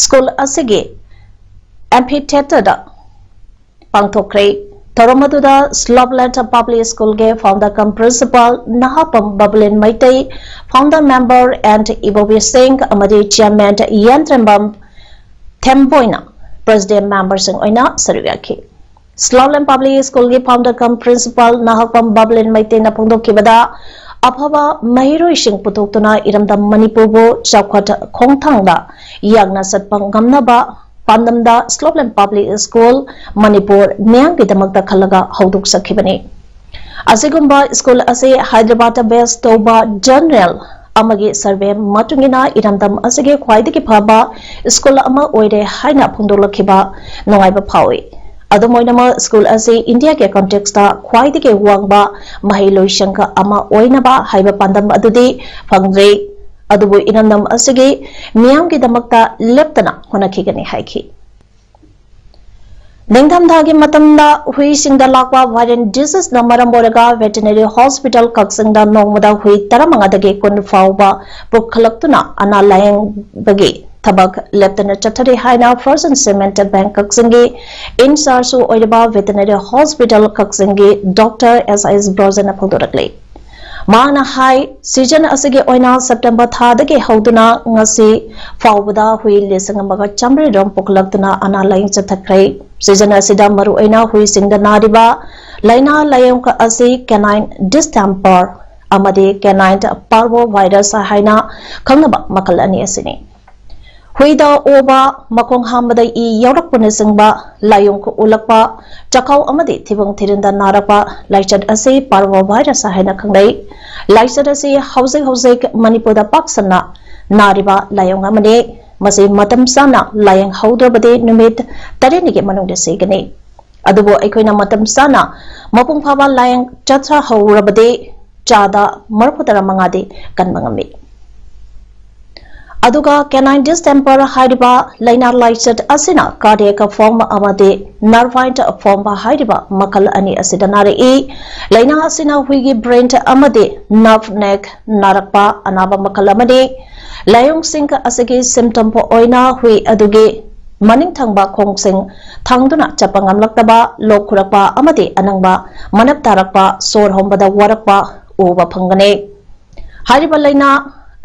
ꯁ꯭ꯀꯨꯜ ꯑꯁꯤꯒꯤ ꯑꯦꯝꯐꯤꯊꯤꯌꯦꯇꯔꯗ ꯄꯥꯡꯊꯣꯛꯈ꯭ꯔꯦ꯫ ꯊꯧꯔꯝ ꯑꯗꯨꯗ ꯁ꯭ꯂꯣꯞꯂꯦꯟ ꯄꯕ꯭ꯂꯤꯛ ꯁ꯭ꯀꯨꯜꯒꯤ founder cum principal Nahakpam Bablen Meitei, founder member N Ibobi Singh ꯑꯃꯗꯤ ꯆꯤꯌꯔꯃꯦꯟ ꯌꯦꯟꯇ꯭ꯔꯦꯝꯕꯝ ꯊꯦꯝꯕꯣꯏꯅ ꯄ꯭ꯔꯦꯁꯤꯗꯦꯟ ꯃꯦꯝꯕꯔꯁꯤꯡ ꯑꯣꯏꯅ ꯁꯔꯨꯛ ꯌꯥꯈꯤ꯫ ꯁ꯭ꯂꯣꯞꯂꯦꯟ ꯄꯕ꯭ꯂꯤꯛ ꯁ꯭ꯀꯨꯜꯒꯤ ꯐꯥꯎꯟꯗꯔ ꯀꯝ ꯄ꯭ꯔꯤꯟꯁꯤꯄꯥꯜ ꯅꯍꯥꯛꯄꯝ ꯕꯕꯂꯦꯟ ꯃꯩꯇꯩꯅ ꯐꯣꯡꯗꯣꯛꯈꯤꯕꯗ, ꯑꯐꯕ ꯃꯍꯩꯔꯣꯏꯁꯤꯡ ꯄꯨꯊꯣꯛꯇꯨꯅ ꯏꯔꯝꯗꯝ ꯃꯅꯤꯄꯨꯔꯕꯨ ꯆꯥꯎꯈꯠ ꯈꯣꯡꯊꯥꯡꯗ ꯌꯥꯡꯅ ꯆꯠꯄ ꯉꯝꯅꯕ ꯄꯥꯟꯗꯝꯗ ꯁ꯭ꯂꯣꯞꯂꯦꯟ ꯄꯕ꯭ꯂꯤꯛ ꯁ꯭ꯀꯨꯜ ꯃꯅꯤꯄꯨꯔ ꯃꯤꯌꯥꯝꯒꯤꯗꯃꯛꯇ ꯈꯜꯂꯒ ꯍꯧꯗꯣꯛꯆꯈꯤꯕꯅꯤ꯫ ꯑꯁꯤꯒꯨꯝꯕ ꯁ꯭ꯀꯨꯜ ꯑꯁꯤ ꯍꯥꯏꯗ꯭ꯔꯕꯥꯗꯇ ꯕꯦꯁ ꯇꯧꯕ ꯖꯦꯅꯔꯦꯜ ꯑꯃꯒꯤ ꯁꯔꯚꯦ ꯃꯇꯨꯡ ꯏꯟꯅ ꯏꯔꯝꯗꯝ ꯑꯁꯤꯒꯤ ꯈ꯭ꯋꯥꯏꯗꯒꯤ ꯐꯕ ꯁ꯭ꯀꯨꯜ ꯑꯃ ꯑꯣꯏꯔꯦ ꯍꯥꯏꯅ ꯐꯣꯡꯗꯣꯛꯂꯛꯈꯤꯕ ꯅꯨꯡꯉꯥꯏꯕ ꯐꯥꯎꯏ꯫ ꯑꯗꯨꯝ ꯑꯣꯏꯅꯃꯛ, ꯁ꯭ꯀꯨꯜ ꯑꯁꯤ ꯏꯟꯗꯤꯌꯥꯒꯤ ꯀꯟꯇꯦꯛꯁꯇ ꯈ꯭ꯋꯥꯏꯗꯒꯤ ꯋꯥꯡꯕ ꯃꯍꯩꯂꯣꯏꯁꯪ ꯑꯃ ꯑꯣꯏꯅꯕ ꯍꯥꯏꯕ ꯄꯥꯟꯗꯝ ꯑꯗꯨꯗꯤ ꯐꯪꯗ꯭ꯔꯤ, ꯑꯗꯨꯕꯨ ꯏꯔꯝꯗꯝ ꯑꯁꯤꯒꯤ ꯃꯤꯌꯥꯝꯒꯤꯗꯃꯛꯇ ꯂꯦꯞꯇꯅ ꯍꯣꯠꯅꯈꯤꯒꯅꯤ ꯍꯥꯏꯈꯤ꯫ ꯅꯤꯡꯊꯝꯊꯥꯒꯤ ꯃꯇꯝꯗ ꯍꯨꯏꯁꯤꯡꯗ ꯂꯥꯛꯄ viral diseaseꯅ ꯃꯔꯝ ꯑꯣꯏꯔꯒ veterinary hospital ꯀꯛꯆꯤꯡꯗ ꯅꯣꯡꯃꯗ ꯍꯨꯏ ꯇꯔꯥꯃꯉꯥꯗꯒꯤ ꯀꯨꯟ ꯐꯥꯎꯕ ꯄꯨꯈꯠꯂꯛꯇꯨꯅ ꯑꯅꯥ ꯂꯥꯌꯦꯡꯕꯒꯤ ꯊꯕꯛ ꯂꯦꯞꯇꯅ ꯆꯠꯊꯔꯤ ꯍꯥꯏꯅ First and Cemented Bank ꯀꯛꯆꯤꯡꯒꯤ in chargeꯁꯨ ꯑꯣꯏꯔꯤꯕ veterinary hospital ꯀꯛꯆꯤꯡꯒꯤ ꯗꯣꯛꯇꯔ ꯑꯦꯁ ꯑꯥꯏ ꯑꯦꯁ ꯕ꯭ꯔꯣꯖꯟꯅ ꯐꯣꯡꯗꯣꯔꯛꯂꯤ꯫ ꯃꯍꯥꯛꯅ ꯍꯥꯏ, ꯁꯤꯖꯟ ꯑꯁꯤꯒꯤ ꯑꯣꯏꯅ ꯁꯦꯞꯇꯦꯝꯕꯔ ꯊꯥꯗꯒꯤ ꯍꯧꯗꯨꯅ ꯉꯁꯤ ꯐꯥꯎꯕꯗ ꯍꯨꯏ ꯂꯤꯁꯤꯡ ꯑꯃꯒ ꯆꯥꯃꯔꯤ ꯔꯣꯝ ꯄꯨꯈꯠꯂꯛꯇꯨꯅ ꯑꯅꯥ ꯂꯥꯌꯦꯡ ꯆꯠꯊꯈ꯭ꯔꯦ꯫ ꯁꯤꯖꯟ ꯑꯁꯤꯗ ꯃꯔꯨꯑꯣꯏꯅ ꯍꯨꯏꯁꯤꯡꯗ ꯅꯥꯔꯤꯕ ꯂꯥꯏꯅꯥ ꯂꯥꯌꯣꯡ ꯑꯁꯤ canine distemper ꯑꯃꯗꯤ canine parvovirus ꯍꯥꯏꯅ ꯈꯪꯅꯕ ꯃꯈꯜ ꯑꯅꯤ ꯑꯁꯤꯅꯤ꯫ ꯍꯨꯏꯗ ꯑꯣꯕ, ꯃꯈꯣꯡ ꯍꯥꯝꯕꯗ ꯏ ꯌꯥꯎꯔꯛꯄꯅꯆꯤꯡꯕ ꯂꯥꯏꯑꯣꯡ ꯎꯠꯂꯛꯄ, ꯆꯥꯛꯈꯥꯎ ꯑꯃꯗꯤ ꯊꯤꯕꯣꯡ ꯊꯤꯔꯤꯟꯗ ꯅꯥꯔꯛꯄ ꯂꯥꯏꯆꯠ ꯑꯁꯤ parvovirus ꯍꯥꯏꯅ ꯈꯪꯅꯩ꯫ ꯂꯥꯏꯆꯠ ꯑꯁꯤ ꯍꯧꯖꯤꯛ ꯍꯧꯖꯤꯛ ꯃꯅꯤꯄꯨꯔꯗ ꯄꯥꯛ ꯁꯟꯅ ꯅꯥꯔꯤꯕ ꯂꯥꯏꯑꯣꯡ ꯑꯃꯅꯤ꯫ ꯃꯁꯤ ꯃꯇꯝ ꯆꯥꯅ ꯂꯥꯏꯌꯦꯡꯍꯧꯗ꯭ꯔꯕꯗꯤ ꯅꯨꯃꯤꯠ ꯇꯔꯦꯠꯅꯤꯒꯤ ꯃꯅꯨꯡꯗ ꯁꯤꯒꯅꯤ꯫ ꯑꯗꯨꯕꯨ ꯑꯩꯈꯣꯏꯅ ꯃꯇꯝ ꯆꯥꯅ ꯃꯄꯨꯡ ꯐꯥꯕ ꯂꯥꯏꯌꯦꯡ ꯆꯠꯊꯍꯧꯔꯕꯗꯤ ꯆꯥꯗ ꯃꯔꯤꯐꯨ ꯇꯔꯥ ꯃꯉꯥꯗꯤ ꯀꯟꯕ ꯉꯝꯃꯤ꯫ ꯑꯗꯨꯒ canine distemper ꯍꯥꯏꯔꯤꯕ ꯂꯥꯏꯅꯥ ꯂꯥꯏꯆꯠ ꯑꯁꯤꯅ cardiac form ꯑꯃꯗꯤ nervine form ꯍꯥꯏꯔꯤꯕ ꯃꯈꯜ ꯑꯅꯤ ꯑꯁꯤꯗ ꯅꯥꯔꯛꯏ꯫ ꯂꯥꯏꯅꯥ ꯑꯁꯤꯅ ꯍꯨꯏꯒꯤ brain ꯑꯃꯗꯤ nerve neck ꯅꯥꯔꯛꯄ ꯑꯅꯥꯕ ꯃꯈꯜ ꯑꯃꯅꯤ꯫ ꯂꯥꯏꯑꯣꯡꯁꯤꯡ ꯑꯁꯤꯒꯤ symptom ꯑꯣꯏꯅ ꯍꯨꯏ ꯑꯗꯨꯒꯤ ꯃꯅꯤꯡ ꯊꯪꯕ ꯈꯣꯡꯁꯤꯡ ꯊꯥꯡꯗꯨꯅ ꯆꯠꯄ ꯉꯝꯂꯛꯇꯕ, ꯂꯣꯛ ꯈꯨꯔꯛꯄ ꯑꯃꯗꯤ ꯑꯅꯪꯕ ꯃꯅꯞ ꯇꯥꯔꯛꯄ, ꯁꯣꯔ ꯍꯣꯟꯕꯗ ꯋꯥꯔꯛꯄ ꯎꯕ ꯐꯪꯒꯅꯤ꯫ ꯍꯥꯏꯔꯤꯕ ꯂꯥꯏꯅꯥ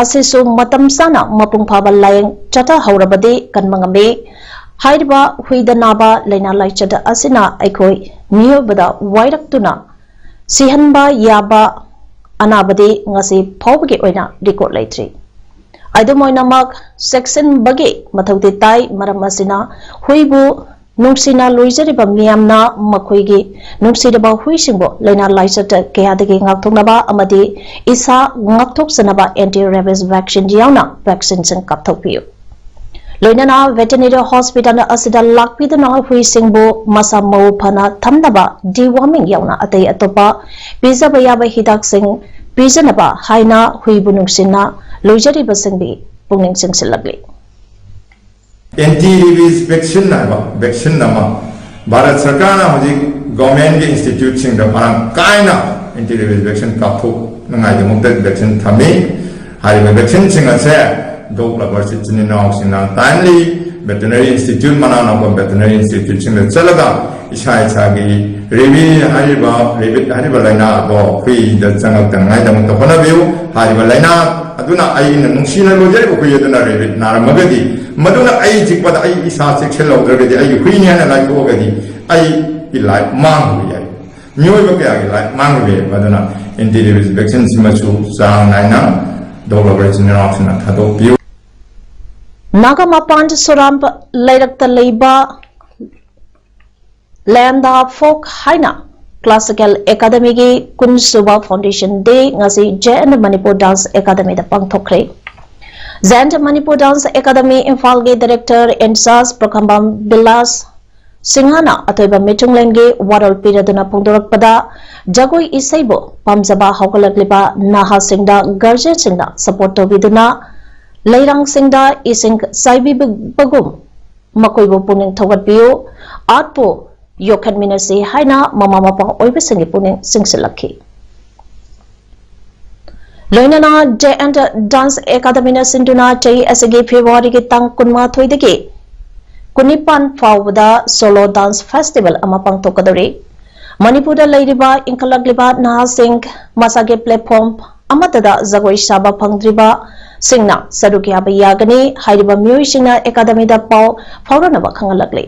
ꯑꯁꯤꯁꯨ ꯃꯇꯝ ꯆꯥꯅ ꯃꯄꯨꯡ ꯐꯥꯕ ꯂꯥꯌꯦꯡ ꯆꯠꯊꯍꯧꯔꯕꯗꯤ ꯀꯟꯕ ꯉꯝꯃꯤ꯫ ꯍꯥꯏꯔꯤꯕ ꯍꯨꯏꯗ ꯅꯥꯕ ꯂꯥꯏꯅꯥ ꯂꯥꯏꯆꯠ ꯑꯁꯤꯅ ꯑꯩꯈꯣꯏ ꯃꯤꯑꯣꯏꯕꯗ ꯋꯥꯏꯔꯛꯇꯨꯅ ꯁꯤꯍꯟꯕ ꯌꯥꯕ ꯑꯅꯥꯕꯗꯤ ꯉꯁꯤ ꯐꯥꯎꯕꯒꯤ ꯑꯣꯏꯅ record ꯂꯩꯇ꯭ꯔꯤ꯫ ꯑꯗꯨꯝ ꯑꯣꯏꯅꯃꯛ ꯆꯦꯛꯁꯤꯟꯕꯒꯤ ꯃꯊꯧꯗꯤ ꯇꯥꯏ꯫ ꯃꯔꯝ ꯑꯁꯤꯅ ꯍꯨꯏꯕꯨ ꯅꯨꯡꯁꯤꯅ ꯂꯣꯏꯖꯔꯤꯕ ꯃꯤꯌꯥꯝꯅ ꯃꯈꯣꯏꯒꯤ ꯅꯨꯡꯁꯤꯔꯕ ꯍꯨꯏꯁꯤꯡꯕꯨ ꯂꯥꯏꯅꯥ ꯂꯥꯏꯆꯠ ꯀꯌꯥꯗꯒꯤ ꯉꯥꯛꯊꯣꯛꯅꯕ ꯑꯃꯗꯤ ꯏꯁꯥ ꯉꯥꯛꯊꯣꯛꯆꯅꯕ anti rabies vaccine ꯌꯥꯎꯅ vaccineꯁꯤꯡ ꯀꯥꯞꯊꯣꯛꯄꯤꯌꯨ꯫ ꯂꯣꯏꯅꯅ veterinary hospital ꯑꯁꯤꯗ ꯂꯥꯛꯄꯤꯗꯨꯅ ꯍꯨꯏꯁꯤꯡꯕꯨ ꯃꯁꯥ ꯃꯎ ꯐꯅ ꯊꯝꯅꯕ deworming ꯌꯥꯎꯅ ꯑꯇꯩ ꯑꯇꯣꯞꯄ ꯄꯤꯖꯕ ꯌꯥꯕ ꯍꯤꯗꯥꯛꯁꯤꯡ ꯄꯤꯖꯅꯕ ꯍꯥꯏꯅ ꯍꯨꯏꯕꯨ ꯅꯨꯡꯁꯤꯅ ꯂꯣꯏꯖꯔꯤꯕꯁꯤꯡꯒꯤ ꯄꯨꯛꯅꯤꯡ ꯆꯤꯡꯁꯤꯜꯂꯛꯂꯤ꯫ Anti rabies vaccine ꯍꯥꯏꯕ vaccine ꯑꯃ ꯚꯥꯔꯠ ꯁꯔꯀꯥꯔꯅ ꯍꯧꯖꯤꯛ governmentꯀꯤ instituteꯁꯤꯡꯗ ꯃꯔꯥꯡ ꯀꯥꯏꯅ anti rabies vaccine ꯀꯥꯞꯊꯣꯛꯅꯉꯥꯏꯒꯤꯗꯃꯛꯇ vaccine ꯊꯝꯃꯤ꯫ ꯍꯥꯏꯔꯤꯕ vaccineꯁꯤꯡ ꯑꯁꯦ dog lovers ꯏꯆꯤꯟ ꯏꯅꯥꯎꯁꯤꯡꯅ timely veterinary institute ꯃꯅꯥꯛ ꯅꯛꯄ veterinary instituteꯁꯤꯡꯗ ꯆꯠꯂꯒ ꯏꯁꯥ ꯏꯁꯥꯒꯤ rabies ꯍꯥꯏꯔꯤꯕ rabies ꯍꯥꯏꯔꯤꯕ ꯂꯥꯏꯅꯥ ꯑꯗꯣ ꯍꯨꯏꯗ ꯆꯪꯉꯛꯇꯅꯉꯥꯏꯗꯃꯛꯇ ꯍꯣꯠꯅꯕꯤꯌꯨ꯫ ꯍꯥꯏꯔꯤꯕ ꯂꯥꯏꯅꯥ ꯑꯗꯨꯅ ꯑꯩꯅ ꯅꯨꯡꯁꯤꯅ ꯂꯣꯏꯖꯔꯤꯕ ꯍꯨꯏ ꯑꯗꯨꯅ rabies ꯅꯥꯔꯝꯃꯒꯗꯤ ꯃꯗꯨꯅ ꯑꯩ ꯆꯤꯛꯄꯗ ꯑꯩ ꯏꯁꯥ ꯆꯦꯛꯁꯤꯜꯍꯧꯗ꯭ꯔꯒꯗꯤ ꯑꯩꯒꯤ ꯍꯨꯏꯅꯤ ꯍꯥꯏꯅ ꯂꯥꯏꯊꯣꯛꯑꯒꯗꯤ ꯑꯩꯒꯤ life ꯃꯥꯡꯕ ꯌꯥꯏ꯫ ꯃꯤꯑꯣꯏꯕ ꯀꯌꯥꯒꯤ life ꯃꯥꯡꯕ ꯌꯥꯏ꯫ ꯑꯗꯨꯅ anti rabies vaccineꯁꯤꯃꯁꯨ ꯆꯥꯡ ꯅꯥꯏꯅ dog lover ꯏꯆꯤꯟ ꯏꯅꯥꯎꯁꯤꯡꯅ ꯊꯥꯗꯣꯛꯄꯤꯌꯨ꯫ ꯅꯥꯒꯥ ꯃꯄꯥꯟ ꯁꯣꯔꯥꯝ ꯂꯩꯔꯛꯇ ꯂꯩꯕ ꯂꯌꯥꯟꯗꯥ ꯐꯣꯛ ꯍꯥꯏꯅ classical academyꯒꯤ ꯀꯨꯟꯁꯨꯕ foundation day ꯉꯁꯤ J and Manipur Dance Academyꯗ ꯄꯥꯡꯊꯣꯛꯈ꯭ꯔꯦ꯫ J and Manipur Dance Academy ꯏꯝꯐꯥꯜꯒꯤ director in charge ꯄ꯭ꯔꯈꯝꯕꯥꯝ ꯕꯤꯂꯥꯁ ꯁꯤꯡꯍꯅ ꯑꯊꯣꯏꯕ ꯃꯤꯊꯨꯡꯂꯦꯟꯒꯤ ꯋꯥꯔꯣꯜ ꯄꯤꯔꯗꯨꯅ ꯐꯣꯡꯗꯣꯔꯛꯄꯗ, ꯖꯒꯣꯏ ꯏꯁꯩꯕꯨ ꯄꯥꯝꯖꯕ ꯍꯧꯒꯠꯂꯛꯂꯤꯕ ꯅꯍꯥꯁꯤꯡꯗ guardianꯁꯤꯡꯅ support ꯇꯧꯕꯤꯗꯨꯅ ꯂꯩꯔꯥꯡꯁꯤꯡꯗ ꯏꯁꯤꯡ ꯆꯥꯏꯕꯤꯕꯒꯨꯝ ꯃꯈꯣꯏꯕꯨ ꯄꯨꯛꯅꯤꯡ ꯊꯧꯒꯠꯄꯤꯌꯨ, ꯑꯥꯔꯠꯄꯨ ꯌꯣꯛꯈꯠꯃꯤꯟꯅꯁꯤ ꯍꯥꯏꯅ ꯃꯃꯥ ꯃꯄꯥ ꯑꯣꯏꯕꯁꯤꯡꯒꯤ ꯄꯨꯛꯅꯤꯡ ꯆꯤꯡꯁꯤꯜꯂꯛꯈꯤ꯫ ꯂꯣꯏꯅꯅ J and Dance Academyꯅ ꯁꯤꯟꯗꯨꯅ ꯆꯍꯤ ꯑꯁꯤꯒꯤ Februaryꯒꯤ ꯇꯥꯡ ꯀꯨꯟꯃꯥꯊꯣꯏꯗꯒꯤ ꯀꯨꯟꯅꯤꯄꯥꯟ ꯐꯥꯎꯕꯗ Solo Dance Festival ꯑꯃ ꯄꯥꯡꯊꯣꯛꯀꯗꯧꯔꯤ꯫ ꯃꯅꯤꯄꯨꯔꯗ ꯂꯩꯔꯤꯕ ꯏꯟꯈꯠꯂꯛꯂꯤꯕ ꯅꯍꯥꯁꯤꯡ ꯃꯁꯥꯒꯤ platform ꯑꯃꯠꯇꯗ ꯖꯒꯣꯏ ꯁꯥꯕ ꯐꯪꯗ꯭ꯔꯤꯕꯁꯤꯡꯅ ꯁꯔꯨꯛ ꯌꯥꯕ ꯌꯥꯒꯅꯤ꯫ ꯍꯥꯏꯔꯤꯕ ꯃꯤꯑꯣꯏꯁꯤꯡꯅ Academyꯗ ꯄꯥꯎ ꯐꯥꯎꯔꯅꯕ ꯈꯪꯍꯜꯂꯛꯂꯤ꯫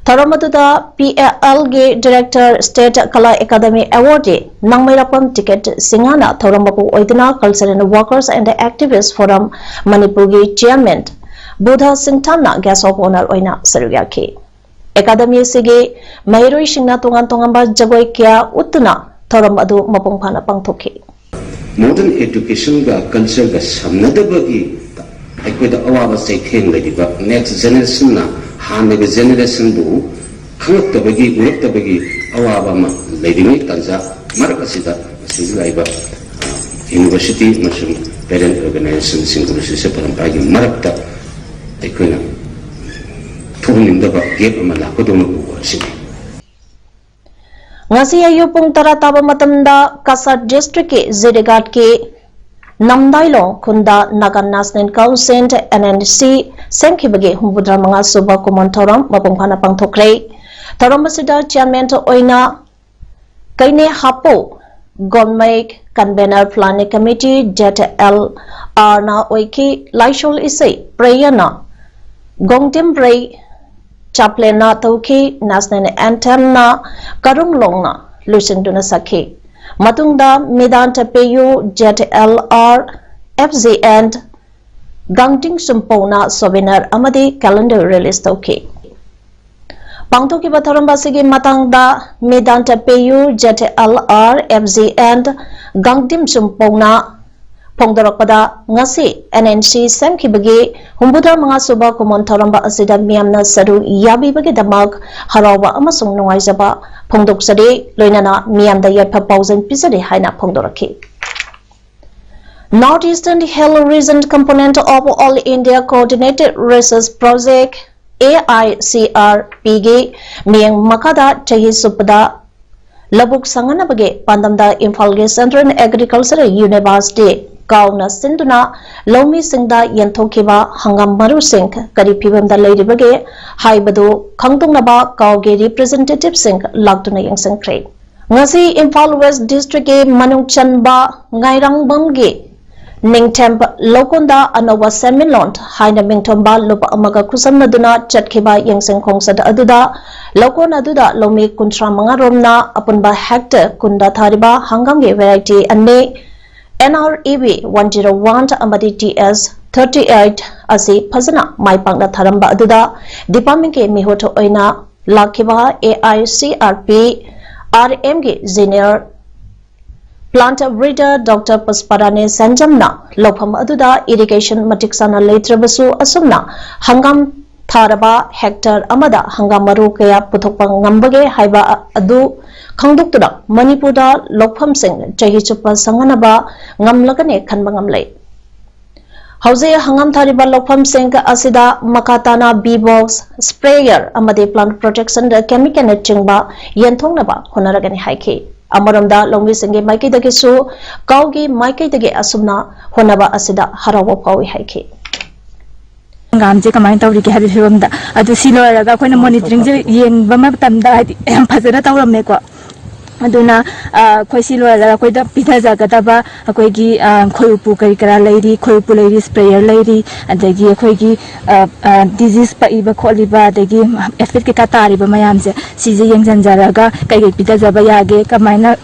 ꯊꯧꯔꯝ ꯑꯗꯨꯗ P A Lꯒꯤ Director, State Kala Academy Awardee ꯅꯥꯡꯃꯩꯔꯥꯛꯄꯝ ꯇꯤꯀꯦꯠ ꯁꯤꯡꯍꯅ ꯊꯧꯔꯝ ꯃꯄꯨ ꯑꯣꯏꯗꯨꯅ Culture and Workers and Activist Forum ꯃꯅꯤꯄꯨꯔꯒꯤ Chairman Buddha ꯁꯤꯡꯊꯥꯝꯅ Guest of Honour ꯑꯣꯏꯅ ꯁꯔꯨꯛ ꯌꯥꯈꯤ꯫ Academy ꯑꯁꯤꯒꯤ ꯃꯍꯩꯔꯣꯏꯁꯤꯡꯅ ꯇꯣꯉꯥꯟ ꯇꯣꯉꯥꯟꯕ ꯖꯒꯣꯏ ꯀꯌꯥ ꯎꯠꯇꯨꯅ ꯊꯧꯔꯝ ꯑꯗꯨ ꯃꯄꯨꯡ ꯐꯥꯅ ꯄꯥꯡꯊꯣꯛꯈꯤ꯫ Modern educationꯒ cultureꯒ ꯁꯝꯅꯗꯕꯒꯤ ꯑꯩꯈꯣꯏꯗ ꯑꯋꯥꯕ ꯆꯩꯊꯦꯡ ꯂꯩꯔꯤꯕ next generationꯅ ꯍꯥꯟꯅꯒꯤ generationꯕꯨ ꯈꯪꯂꯛꯇꯕꯒꯤ, ꯎꯔꯛꯇꯕꯒꯤ ꯑꯋꯥꯕ ꯑꯃ ꯂꯩꯔꯤꯉꯩ ꯇꯥꯟꯖꯥ ꯃꯔꯛ ꯑꯁꯤꯗ ꯃꯁꯤꯗ ꯂꯩꯕ university ꯑꯃꯁꯨꯡ parent organizationꯁꯤꯡ ꯒꯨꯔꯨ ꯁꯤꯁ꯭ꯌ ꯄꯔꯝꯄꯔꯥꯒꯤ ꯃꯔꯛꯇ ꯑꯩꯈꯣꯏꯅ ꯊꯣꯛꯍꯟꯅꯤꯡꯗꯕ gap ꯑꯃ ꯂꯥꯛꯀꯗꯧꯅ ꯎꯕ ꯑꯁꯤꯅꯤ꯫ ꯉꯁꯤ ꯑꯌꯨꯛ ꯄꯨꯡ ꯇꯔꯥ ꯇꯥꯕ ꯃꯇꯝꯗ ꯀꯁꯥꯔ districtꯀꯤ ꯖꯤꯔꯤꯒꯥꯠꯀꯤ ꯅꯝꯗꯥꯏꯂꯣꯡ ꯈꯨꯟꯗ Naga National Council, N N C, ꯁꯦꯝꯈꯤꯕꯒꯤ ꯍꯨꯝꯐꯨꯇꯔꯥ ꯃꯉꯥ ꯁꯨꯕ ꯀꯨꯃꯣꯟ ꯊꯧꯔꯝ ꯃꯄꯨꯡ ꯐꯥꯅ ꯄꯥꯡꯊꯣꯛꯈ꯭ꯔꯦ꯫ ꯊꯧꯔꯝ ꯑꯁꯤꯗ chairman ꯑꯣꯏꯅ ꯀꯩꯅꯦ ꯍꯥꯄꯣ ꯒꯣꯟꯃꯩ, convener planning committee, Z L R ꯅ ꯑꯣꯏꯈꯤ꯫ ꯂꯥꯏꯁꯣꯜ ꯏꯁꯩ ꯄ꯭ꯔꯦꯌꯔꯅ ꯒꯣꯡꯇꯤꯝ ꯄ꯭ꯔꯦ ꯆꯥꯄ꯭ꯂꯦꯟꯅ ꯇꯧꯈꯤ꯫ National anthemꯅ ꯀꯔꯨꯡ ꯂꯣꯡꯅ ꯂꯣꯏꯁꯤꯟꯗꯨꯅ ꯁꯛꯈꯤ꯫ ꯃꯇꯨꯡꯗ Medanta Peyu, Z L R, F Z and Gangting Sumpona souvenir ꯑꯃꯗꯤ calendar release ꯇꯧꯈꯤ꯫ ꯄꯥꯡꯊꯣꯛꯈꯤꯕ ꯊꯧꯔꯝ ꯑꯁꯤꯒꯤ ꯃꯇꯥꯡꯗ Medanta Peyu, Z L R, F Z and Gangtim Sumpona ꯐꯣꯡꯗꯣꯔꯛꯄꯗ, ꯉꯁꯤ N N C ꯁꯦꯝꯈꯤꯕꯒꯤ ꯍꯨꯝꯐꯨꯇꯔꯥ ꯃꯉꯥ ꯁꯨꯕ ꯀꯨꯃꯣꯟ ꯊꯧꯔꯝ ꯑꯁꯤꯗ ꯃꯤꯌꯥꯝꯅ ꯁꯔꯨꯛ ꯌꯥꯕꯤꯕꯒꯤꯗꯃꯛ ꯍꯔꯥꯎꯕ ꯑꯃꯁꯨꯡ ꯅꯨꯡꯉꯥꯏꯖꯕ ꯐꯣꯡꯗꯣꯛꯆꯔꯤ, ꯂꯣꯏꯅꯅ ꯃꯤꯌꯥꯝꯗ ꯌꯥꯏꯐ ꯄꯥꯎꯖꯦꯜ ꯄꯤꯖꯔꯤ ꯍꯥꯏꯅ ꯐꯣꯡꯗꯣꯔꯛꯈꯤ꯫ North Eastern Hill Region component of All India Coordinated Research Project, A I C R P ꯒꯤ ꯃꯤꯠꯌꯦꯡ ꯃꯈꯥꯗ ꯆꯍꯤ ꯆꯨꯞꯄꯗ ꯂꯧꯕꯨꯛ ꯁꯪꯒꯅꯕꯒꯤ ꯄꯥꯟꯗꯝꯗ ꯏꯝꯐꯥꯜꯒꯤ Central Agricultural University ꯀꯥꯎꯅ ꯁꯤꯟꯗꯨꯅ ꯂꯧꯃꯤꯁꯤꯡꯗ ꯌꯦꯟꯊꯣꯛꯈꯤꯕ ꯍꯪꯒꯥꯝ ꯃꯔꯨꯁꯤꯡ ꯀꯔꯤ ꯐꯤꯕꯝꯗ ꯂꯩꯔꯤꯕꯒꯦ ꯍꯥꯏꯕꯗꯨ ꯈꯪꯗꯣꯛꯅꯕ ꯀꯥꯎꯒꯤ representativeꯁꯤꯡ ꯂꯥꯛꯇꯨꯅ ꯌꯦꯡꯁꯤꯟꯈ꯭ꯔꯦ꯫ ꯉꯁꯤ ꯏꯝꯐꯥꯜ West Districtꯀꯤ ꯃꯅꯨꯡ ꯆꯟꯕ ꯉꯥꯏꯔꯥꯡꯕꯝꯒꯤ ꯅꯤꯡꯊꯦꯝ ꯂꯧꯀꯣꯟꯗ ꯑꯅꯧꯕ ꯁꯦꯟꯃꯤꯠꯂꯣꯟ ꯍꯥꯏꯅ ꯃꯤꯡꯊꯣꯟꯕ ꯂꯨꯞ ꯑꯃꯒ ꯈꯨꯠꯁꯝꯅꯗꯨꯅ ꯆꯠꯈꯤꯕ ꯌꯦꯡꯁꯤꯟ ꯈꯣꯡꯆꯠ ꯑꯗꯨꯗ ꯂꯧꯀꯣꯟ ꯑꯗꯨꯗ ꯂꯧꯃꯤ ꯀꯨꯟꯊ꯭ꯔꯥ ꯃꯉꯥ ꯔꯣꯝꯅ ꯑꯄꯨꯟꯕ hectare ꯀꯨꯟꯗ ꯊꯥꯔꯤꯕ ꯍꯪꯒꯥꯝꯒꯤ variety ꯑꯅꯤ, N R E B one zero one ꯑꯃꯗꯤ T S thirty eight ꯑꯁꯤ ꯐꯖꯅ ꯃꯥꯏ ꯄꯥꯛꯅ ꯊꯥꯔꯝꯕ ꯑꯗꯨꯗ departmentꯀꯤ ꯃꯤꯍꯨꯠ ꯑꯣꯏꯅ ꯂꯥꯛꯈꯤꯕ A I C R P R Mꯒꯤ Junior Plant Breeder Doctor Pushparani Sanjamꯅ ꯂꯧꯐꯝ ꯑꯗꯨꯗ irrigation ꯃꯇꯤꯛ ꯆꯥꯅ ꯂꯩꯇ꯭ꯔꯕꯁꯨ ꯑꯁꯨꯝꯅ ꯍꯪꯒꯥꯝ ꯊꯥꯔꯕ hectare ꯑꯃꯗ ꯍꯪꯒꯥꯝ ꯃꯔꯨ ꯀꯌꯥ ꯄꯨꯊꯣꯛꯄ ꯉꯝꯕꯒꯦ ꯍꯥꯏꯕ ꯑꯗꯨ ꯈꯪꯗꯣꯛꯇꯨꯅ ꯃꯅꯤꯄꯨꯔꯗ ꯂꯧꯐꯝꯁꯤꯡ ꯆꯍꯤ ꯆꯨꯞꯄ ꯁꯪꯒꯅꯕ ꯉꯝꯂꯒꯅꯤ ꯈꯟꯕ ꯉꯝꯂꯦ꯫ ꯍꯧꯖꯤꯛ ꯍꯪꯒꯥꯝ ꯊꯥꯔꯤꯕ ꯂꯧꯐꯝꯁꯤꯡ ꯑꯁꯤꯗ ꯃꯈꯥ ꯇꯥꯅ B-Box, sprayer ꯑꯃꯗꯤ plant protection chemicalꯅꯆꯤꯡꯕ ꯌꯦꯟꯊꯣꯛꯅꯕ ꯍꯣꯠꯅꯔꯒꯅꯤ ꯍꯥꯏꯈꯤ꯫ ꯑꯃꯔꯣꯝꯗ ꯂꯧꯃꯤꯁꯤꯡꯒꯤ ꯃꯥꯏꯀꯩꯗꯒꯤꯁꯨ ꯀꯥꯎꯒꯤ ꯃꯥꯏꯀꯩꯗꯒꯤ ꯑꯁꯨꯝꯅ ꯍꯣꯠꯅꯕ ꯑꯁꯤꯗ ꯍꯔꯥꯎꯕ ꯐꯥꯎꯏ ꯍꯥꯏꯈꯤ꯫ ꯍꯪꯒꯥꯝꯁꯦ ꯀꯃꯥꯏꯅ ꯇꯧꯔꯤꯒꯦ ꯍꯥꯏꯕꯒꯤ ꯐꯤꯕꯝꯗ꯫ ꯑꯗꯨ ꯁꯤ ꯂꯣꯏꯔꯒ ꯑꯩꯈꯣꯏꯅ monitoringꯁꯦ ꯌꯦꯡꯕ ꯃꯇꯝꯗ ꯍꯥꯏꯗꯤ ꯌꯥꯝ ꯐꯖꯅ ꯇꯧꯔꯝꯃꯦꯀꯣ꯫ ꯑꯗꯨꯅ ꯑ, ꯑꯩꯈꯣꯏ ꯁꯤ ꯂꯣꯏꯔꯒ ꯑꯩꯈꯣꯏꯗ ꯄꯤꯊꯖꯒꯗꯕ ꯑꯩꯈꯣꯏꯒꯤ ꯑ, ꯈꯣꯏ ꯎꯄꯨ ꯀꯔꯤ ꯀꯔꯥ ꯂꯩꯔꯤ, ꯈꯣꯏ ꯎꯄꯨ ꯂꯩꯔꯤ, sprayer ꯂꯩꯔꯤ, ꯑꯗꯒꯤ ꯑꯩꯈꯣꯏꯒꯤ ꯑ, ꯑ, disease ꯄꯛꯏꯕ ꯈꯣꯠꯂꯤꯕ ꯑꯗꯒꯤ aphid ꯀꯩꯀꯥ ꯇꯥꯔꯤꯕ ꯃꯌꯥꯝꯁꯦ ꯁꯤꯁꯦ ꯌꯦꯡꯁꯤꯟꯖꯔꯒ ꯀꯩꯀꯩ ꯄꯤꯊꯖꯕ ꯌꯥꯒꯦ, ꯀꯃꯥꯏꯅ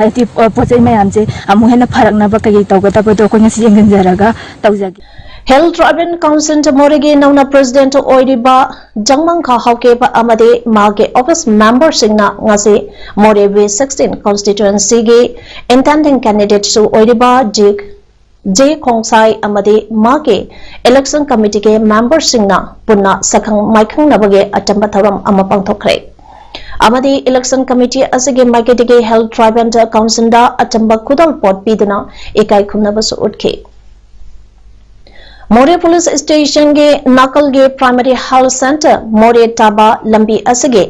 ꯍꯥꯏꯗꯤ ꯄꯣꯠ ꯆꯩ ꯃꯌꯥꯝꯁꯦ ꯑꯃꯨꯛ ꯍꯦꯟꯅ ꯐꯔꯛꯅꯕ ꯀꯩꯀꯩ ꯇꯧꯒꯗꯕꯗꯣ ꯑꯩꯈꯣꯏ ꯉꯁꯤ ꯌꯦꯡꯁꯤꯟꯖꯔꯒ ꯇꯧꯖꯒꯦ꯫ Hill Tribal Council ꯃꯣꯔꯦꯒꯤ ꯅꯧꯅ president ꯑꯣꯏꯔꯤꯕ ꯖꯪꯃꯪꯈꯥ ꯍꯥꯎꯀꯦꯞ ꯑꯃꯗꯤ ꯃꯍꯥꯛꯀꯤ office memberꯁꯤꯡꯅ ꯉꯁꯤ ꯃꯣꯔꯦ B sixteen constituencyꯒꯤ intending candidateꯁꯨ ꯑꯣꯏꯔꯤꯕ ꯖꯤ ꯖꯦ ꯈꯣꯡꯁꯥꯏ ꯑꯃꯗꯤ ꯃꯍꯥꯛꯀꯤ election committeeꯒꯤ memberꯁꯤꯡꯅ ꯄꯨꯟꯅ ꯁꯛꯈꯪ ꯃꯥꯏꯈꯪꯅꯕꯒꯤ ꯑꯆꯝꯕ ꯊꯧꯔꯝ ꯑꯃ ꯄꯥꯡꯊꯣꯛꯈ꯭ꯔꯦ꯫ ꯑꯃꯗꯤ Election Committee ꯑꯁꯤꯒꯤ ꯃꯥꯏꯀꯩꯗꯒꯤ Health Tribal Councilꯗ ꯑꯆꯝꯕ ꯈꯨꯗꯣꯜꯄꯣꯠ ꯄꯤꯗꯨꯅ ꯏꯀꯥꯏ ꯈꯨꯝꯅꯕꯁꯨ ꯎꯠꯈꯤ꯫ ꯃꯣꯔꯦ Police Stationꯒꯤ ꯅꯥꯀꯜꯒꯤ Primary Health Centre ꯃꯣꯔꯦ ꯇꯥꯕ ꯂꯝꯕꯤ ꯑꯁꯤꯒꯤ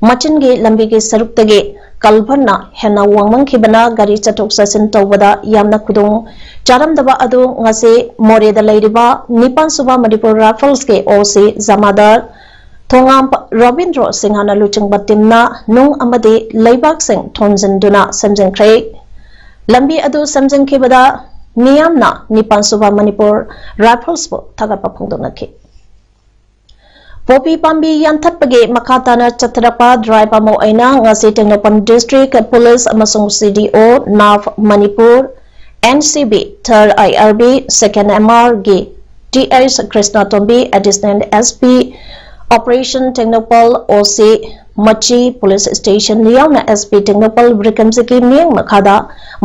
ꯃꯆꯤꯟꯒꯤ ꯂꯝꯕꯤꯒꯤ ꯁꯔꯨꯛꯇꯒꯤ culvertꯅ ꯍꯦꯟꯅ ꯋꯥꯡꯃꯟꯈꯤꯕꯅ ꯒꯥꯔꯤ ꯆꯠꯊꯣꯛ ꯆꯠꯁꯤꯟ ꯇꯧꯕꯗ ꯌꯥꯝꯅ ꯈꯨꯗꯣꯡ ꯆꯥꯔꯝꯗꯕ ꯑꯗꯨ ꯉꯁꯤ ꯃꯣꯔꯦꯗ ꯂꯩꯔꯤꯕ ꯅꯤꯄꯥꯟ ꯁꯨꯕ Manipur Riflesꯀꯤ OC Jamadar ꯊꯣꯉꯥꯝ ꯔꯣꯕꯤꯟꯗ꯭ꯔꯣ ꯁꯤꯡꯍꯅ ꯂꯨꯆꯤꯡꯕ teamꯅ ꯅꯨꯡ ꯑꯃꯗꯤ ꯂꯩꯕꯥꯛꯁꯤꯡ ꯊꯣꯝꯖꯤꯟꯗꯨꯅ ꯁꯦꯝꯖꯤꯟꯈ꯭ꯔꯦ꯫ ꯂꯝꯕꯤ ꯑꯗꯨ ꯁꯦꯝꯖꯤꯟꯈꯤꯕꯗ ꯃꯤꯌꯥꯝꯅ ꯅꯤꯄꯥꯟ ꯁꯨꯕ Manipur Riflesꯄꯨ ꯊꯥꯒꯠꯄ ꯐꯣꯡꯗꯣꯛꯅꯈꯤ꯫ ꯄꯣꯄꯤ ꯄꯥꯝꯕꯤ ꯌꯥꯟꯊꯠꯄꯒꯤ ꯃꯈꯥ ꯇꯥꯅ ꯆꯠꯊꯔꯛꯄ drive ꯑꯃ ꯑꯣꯏꯅ ꯉꯁꯤ ꯇꯦꯡꯅꯧꯄꯜ District Police ꯑꯃꯁꯨꯡ CDO, NAF Manipur, NCB, Third IRB, Second MRꯒꯤ TS ꯀ꯭ꯔꯤꯁꯅꯥꯇꯣꯝꯕꯤ, Additional SP, Operation Tengnoupal, OC ꯃꯆꯤ Police Station ꯌꯥꯎꯅ SP ꯇꯦꯡꯅꯧꯄꯜ ꯕ꯭ꯔꯤꯀꯝꯖꯤꯠꯀꯤ ꯃꯤꯠꯌꯦꯡ ꯃꯈꯥꯗ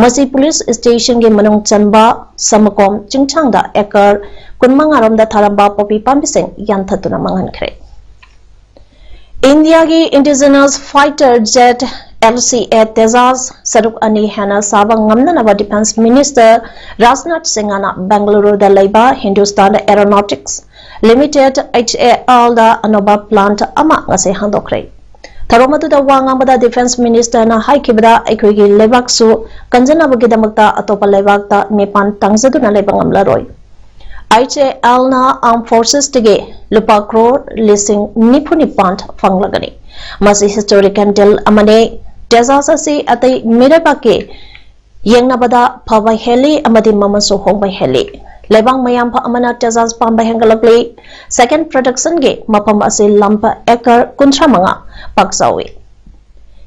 ꯃꯆꯤ Police Stationꯒꯤ ꯃꯅꯨꯡ ꯆꯟꯕ ꯁꯃꯀꯣꯝ ꯆꯤꯡꯁꯥꯡꯗ acre ꯀꯨꯟꯃꯉꯥ ꯔꯣꯝꯗ ꯊꯥꯔꯝꯕ ꯄꯣꯄꯤ ꯄꯥꯝꯕꯤꯁꯤꯡ ꯌꯥꯟꯊꯠꯇꯨꯅ ꯃꯥꯡꯍꯟꯈ꯭ꯔꯦ꯫ ꯏꯟꯗꯤꯌꯥꯒꯤ indigenous fighter jet LCA Tejas ꯁꯔꯨꯛ ꯑꯅꯤ ꯍꯦꯟꯅ ꯁꯥꯕ ꯉꯝꯅꯅꯕ Defence Minister ꯔꯥꯖꯅꯥꯊ ꯁꯤꯡꯍꯅ ꯕꯦꯡꯒꯂꯨꯔꯨꯗ ꯂꯩꯕ Hindustan Aeronautics Limited, HALꯗ ꯑꯅꯧꯕ plant ꯑꯃ ꯉꯁꯤ ꯍꯥꯡꯗꯣꯛꯈ꯭ꯔꯦ꯫ ꯊꯧꯔꯝ ꯑꯗꯨꯗ ꯋꯥ ꯉꯥꯡꯕꯗ Defence Ministerꯅ ꯍꯥꯏꯈꯤꯕꯗ, ꯑꯩꯈꯣꯏꯒꯤ ꯂꯩꯕꯥꯛꯁꯨ ꯀꯟꯖꯅꯕꯒꯤꯗꯃꯛꯇ ꯑꯇꯣꯞꯄ ꯂꯩꯕꯥꯛꯇ ꯃꯤꯄꯥꯟ ꯇꯥꯡꯖꯗꯨꯅ ꯂꯩꯕ ꯉꯝꯂꯔꯣꯏ꯫ HALꯅ Armed Forcesꯇꯒꯤ ꯂꯨꯄꯥ ꯀ꯭ꯔꯣꯔ ꯂꯤꯁꯤꯡ ꯅꯤꯐꯨ ꯅꯤꯄꯥꯟ ꯐꯪꯂꯒꯅꯤ꯫ ꯃꯁꯤ historical deal ꯑꯃꯅꯤ꯫ Tejas ꯑꯁꯤ ꯑꯇꯩ ꯃꯤꯔꯩꯕꯥꯛꯀꯤ ꯌꯦꯡꯅꯕꯗ ꯐꯕ ꯍꯦꯜꯂꯤ ꯑꯃꯗꯤ ꯃꯃꯜꯁꯨ ꯍꯣꯡꯕ ꯍꯦꯜꯂꯤ꯫ ꯂꯩꯕꯥꯛ ꯃꯌꯥꯝ ꯑꯃꯅ Tejas ꯄꯥꯝꯕ ꯍꯦꯟꯒꯠꯂꯛꯂꯤ꯫ Second productionꯒꯤ ꯃꯐꯝ ꯑꯁꯤ ꯂꯝ acre ꯀꯨꯟꯊ꯭ꯔꯥ ꯃꯉꯥ ꯄꯥꯛ ꯆꯥꯎꯏ꯫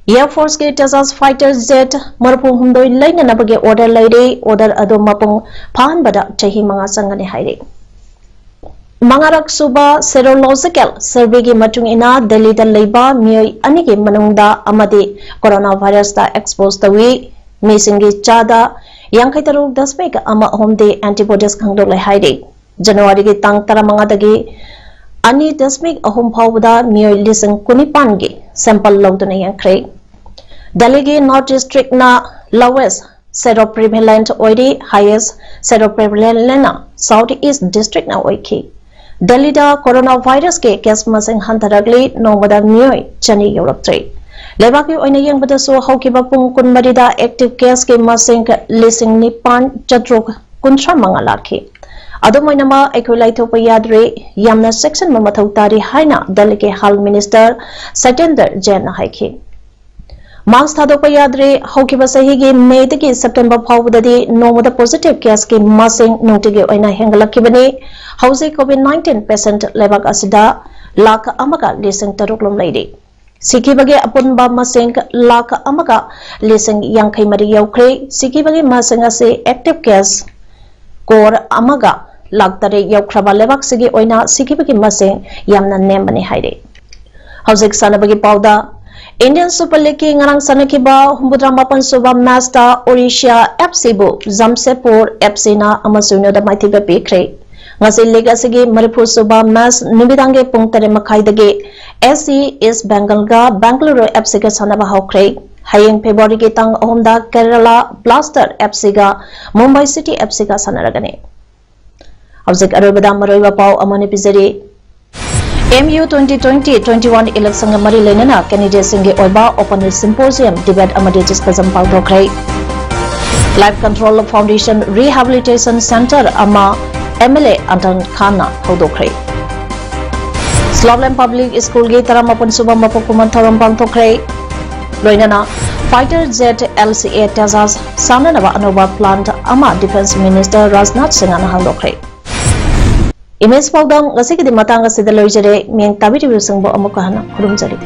Air Forceꯀꯤ Tejas fighter jet ꯃꯔꯤꯐꯨ ꯍꯨꯝꯗꯣꯏ ꯂꯩꯅꯅꯕꯒꯤ order ꯂꯩꯔꯦ꯫ Order ꯑꯗꯨ ꯃꯄꯨꯡ ꯐꯥꯍꯟꯕꯗ ꯆꯍꯤ ꯃꯉꯥ ꯆꯪꯒꯅꯤ ꯍꯥꯏꯔꯤ꯫ ꯃꯉꯥꯔꯛ ꯁꯨꯕ Serological Surveyꯒꯤ ꯃꯇꯨꯡ ꯏꯟꯅ, ꯗꯦꯜꯂꯤꯗ ꯂꯩꯕ ꯃꯤꯑꯣꯏ ꯑꯅꯤꯒꯤ ꯃꯅꯨꯡꯗ ꯑꯃꯗꯤ corona virusꯇ expose ꯇꯧꯏ꯫ ꯃꯤꯁꯤꯡꯒꯤ ꯆꯥꯗ ꯌꯥꯡꯈꯩ ꯇꯔꯨꯛ ꯗꯁꯃꯤꯛ ꯑꯃ ꯑꯍꯨꯝꯗꯤ antibodies ꯈꯪꯗꯣꯛꯂꯦ ꯍꯥꯏꯔꯤ꯫ ꯖꯅꯋꯥꯔꯤꯒꯤ ꯇꯥꯡ ꯇꯔꯥꯃꯉꯥꯗꯒꯤ ꯑꯅꯤ ꯗꯁꯃꯤꯛ ꯑꯍꯨꯝ ꯐꯥꯎꯕꯗ ꯃꯤꯑꯣꯏ ꯂꯤꯁꯤꯡ ꯀꯨꯟꯅꯤꯄꯥꯟꯒꯤ sample ꯂꯧꯗꯨꯅ ꯌꯦꯡꯈ꯭ꯔꯦ꯫ ꯗꯦꯜꯂꯤꯒꯤ North Districtꯅ lowest seroprevalent ꯑꯣꯏꯔꯤ, highest seroprevalentꯅ South East Districtꯅ ꯑꯣꯏꯈꯤ꯫ ꯗꯦꯜꯂꯤꯗ ꯀꯣꯔꯣꯅꯥ ꯚꯥꯏꯔꯁꯀꯤ case ꯃꯁꯤꯡ ꯍꯟꯊꯔꯛꯂꯤ, ꯅꯣꯡꯃꯗ ꯃꯤꯑꯣꯏ ꯆꯅꯤ ꯌꯧꯔꯛꯇ꯭ꯔꯦ꯫ ꯂꯩꯕꯥꯛꯀꯤ ꯑꯣꯏꯅ ꯌꯦꯡꯕꯗꯁꯨ ꯍꯧꯈꯤꯕ ꯄꯨꯡ ꯀꯨꯟꯃꯔꯤꯗ active caseꯀꯤ ꯃꯁꯤꯡ ꯂꯤꯁꯤꯡ ꯅꯤꯄꯥꯟ ꯆꯥꯇ꯭ꯔꯨꯛ ꯀꯨꯟꯊ꯭ꯔꯥ ꯃꯉꯥ ꯂꯥꯛꯈꯤ꯫ ꯑꯗꯨꯝ ꯑꯣꯏꯅꯃꯛ ꯑꯩꯈꯣꯏ ꯂꯥꯏꯊꯣꯛꯄ ꯌꯥꯗ꯭ꯔꯤ, ꯌꯥꯝꯅ ꯆꯦꯛꯁꯤꯟꯕ ꯃꯊꯧ ꯇꯥꯔꯤ ꯍꯥꯏꯅ ꯗꯦꯜꯂꯤꯒꯤ Health Minister ꯁꯇꯦꯟꯗ꯭ꯔ ꯖꯦꯟꯅ ꯍꯥꯏꯈꯤ꯫ Mask ꯊꯥꯗꯣꯛꯄ ꯌꯥꯗ꯭ꯔꯦ꯫ ꯍꯧꯈꯤꯕ ꯆꯍꯤꯒꯤ ꯃꯦꯗꯒꯤ ꯁꯦꯞꯇꯦꯝꯕꯔ ꯐꯥꯎꯕꯗꯗꯤ ꯅꯣꯡꯃꯗ positive caseꯀꯤ ꯃꯁꯤꯡ ꯅꯨꯡꯇꯤꯒꯤ ꯑꯣꯏꯅ ꯍꯦꯟꯒꯠꯂꯛꯈꯤꯕꯅꯤ꯫ ꯍꯧꯖꯤꯛ COVID nineteen patient ꯂꯩꯕꯥꯛ ꯑꯁꯤꯗ ꯂꯥꯈ ꯑꯃꯒ ꯂꯤꯁꯤꯡ ꯇꯔꯨꯛ ꯂꯣꯝ ꯂꯩꯔꯤ꯫ ꯁꯤꯈꯤꯕꯒꯤ ꯑꯄꯨꯟꯕ ꯃꯁꯤꯡ ꯂꯥꯈ ꯑꯃꯒ ꯂꯤꯁꯤꯡ ꯌꯥꯡꯈꯩ ꯃꯔꯤ ꯌꯧꯈ꯭ꯔꯦ꯫ ꯁꯤꯈꯤꯕꯒꯤ ꯃꯁꯤꯡ ꯑꯁꯤ active case ꯀꯣꯔ ꯑꯃꯒ ꯂꯥꯈ ꯇꯔꯦꯠ ꯌꯧꯈ꯭ꯔꯕ ꯂꯩꯕꯥꯛꯁꯤꯒꯤ ꯑꯣꯏꯅ ꯁꯤꯈꯤꯕꯒꯤ ꯃꯁꯤꯡ ꯌꯥꯝꯅ ꯅꯦꯝꯕꯅꯤ ꯍꯥꯏꯔꯤ꯫ ꯍꯧꯖꯤꯛ ꯁꯥꯟꯅꯕꯒꯤ ꯄꯥꯎꯗ, Indian Super Leagueꯀꯤ ꯉꯔꯥꯡ ꯁꯥꯟꯅꯈꯤꯕ ꯍꯨꯝꯐꯨꯇꯔꯥ ꯃꯥꯄꯟ ꯁꯨꯕ matchꯇ Odisha FCꯕꯨ Jamshedpur FCꯅ ꯑꯃ ꯁꯤꯅꯣꯗ ꯃꯥꯏꯊꯤꯕ ꯄꯤꯈ꯭ꯔꯦ꯫ ꯉꯁꯤ league ꯑꯁꯤꯒꯤ ꯃꯔꯤꯐꯨ ꯁꯨꯕ match ꯅꯨꯃꯤꯗꯥꯡꯒꯤ ꯄꯨꯡ ꯇꯔꯦꯠ ꯃꯈꯥꯏꯗꯒꯤ SC East Bengalꯒ Bengaluru FCꯒ ꯁꯥꯟꯅꯕ ꯍꯧꯈ꯭ꯔꯦ꯫ ꯍꯌꯦꯡ Februaryꯒꯤ ꯇꯥꯡ ꯑꯍꯨꯝꯗ Kerala Blaster FCꯒ Mumbai City FCꯒ ꯁꯥꯟꯅꯔꯒꯅꯤ꯫ ꯍꯧꯖꯤꯛ ꯑꯔꯣꯏꯕꯗ ꯃꯔꯨꯑꯣꯏꯕ ꯄꯥꯎ ꯑꯃꯅ ꯄꯤꯖꯔꯤ꯫ MU twenty twenty twenty-one electionꯒ ꯃꯔꯤ ꯂꯩꯅꯅ candidateꯁꯤꯡꯒꯤ ꯑꯣꯏꯕ open symposium, debate ꯑꯃꯗꯤ discussion ꯄꯥꯡꯊꯣꯛꯈ꯭ꯔꯦ꯫ Life Control Foundation Rehabilitation Center ꯑꯃ MLA ꯑꯟꯇꯟ ꯈꯥꯟꯅ ꯍꯧꯗꯣꯛꯈ꯭ꯔꯦ꯫ ꯁ꯭ꯂꯣꯞꯂꯦꯟ Public Schoolꯒꯤ ꯇꯔꯥꯃꯥꯄꯟ ꯁꯨꯕ ꯃꯄꯣꯛ ꯀꯨꯝꯑꯣꯟ ꯊꯧꯔꯝ ꯄꯥꯡꯊꯣꯛꯈ꯭ꯔꯦ꯫ ꯂꯣꯏꯅꯅ fighter jet LCA Tejas ꯁꯥꯟꯅꯅꯕ ꯑꯅꯧꯕ plant ꯑꯃ Defence Minister ꯔꯥꯖꯅꯥꯊ ꯁꯤꯡꯍꯅ ꯍꯥꯡꯗꯣꯛꯈ꯭ꯔꯦ꯫ Image ꯄꯥꯎꯗꯝ ꯉꯁꯤꯒꯤꯗꯤ ꯃꯇꯥꯡ ꯑꯁꯤꯗ ꯂꯣꯏꯖꯔꯦ꯫ ꯃꯤꯠꯌꯦꯡ ꯇꯥꯕꯤꯔꯤꯕꯁꯤꯡꯕꯨ ꯑꯃꯨꯛꯀ ꯍꯟꯅ ꯈꯨꯔꯨꯝꯖꯔꯤ꯫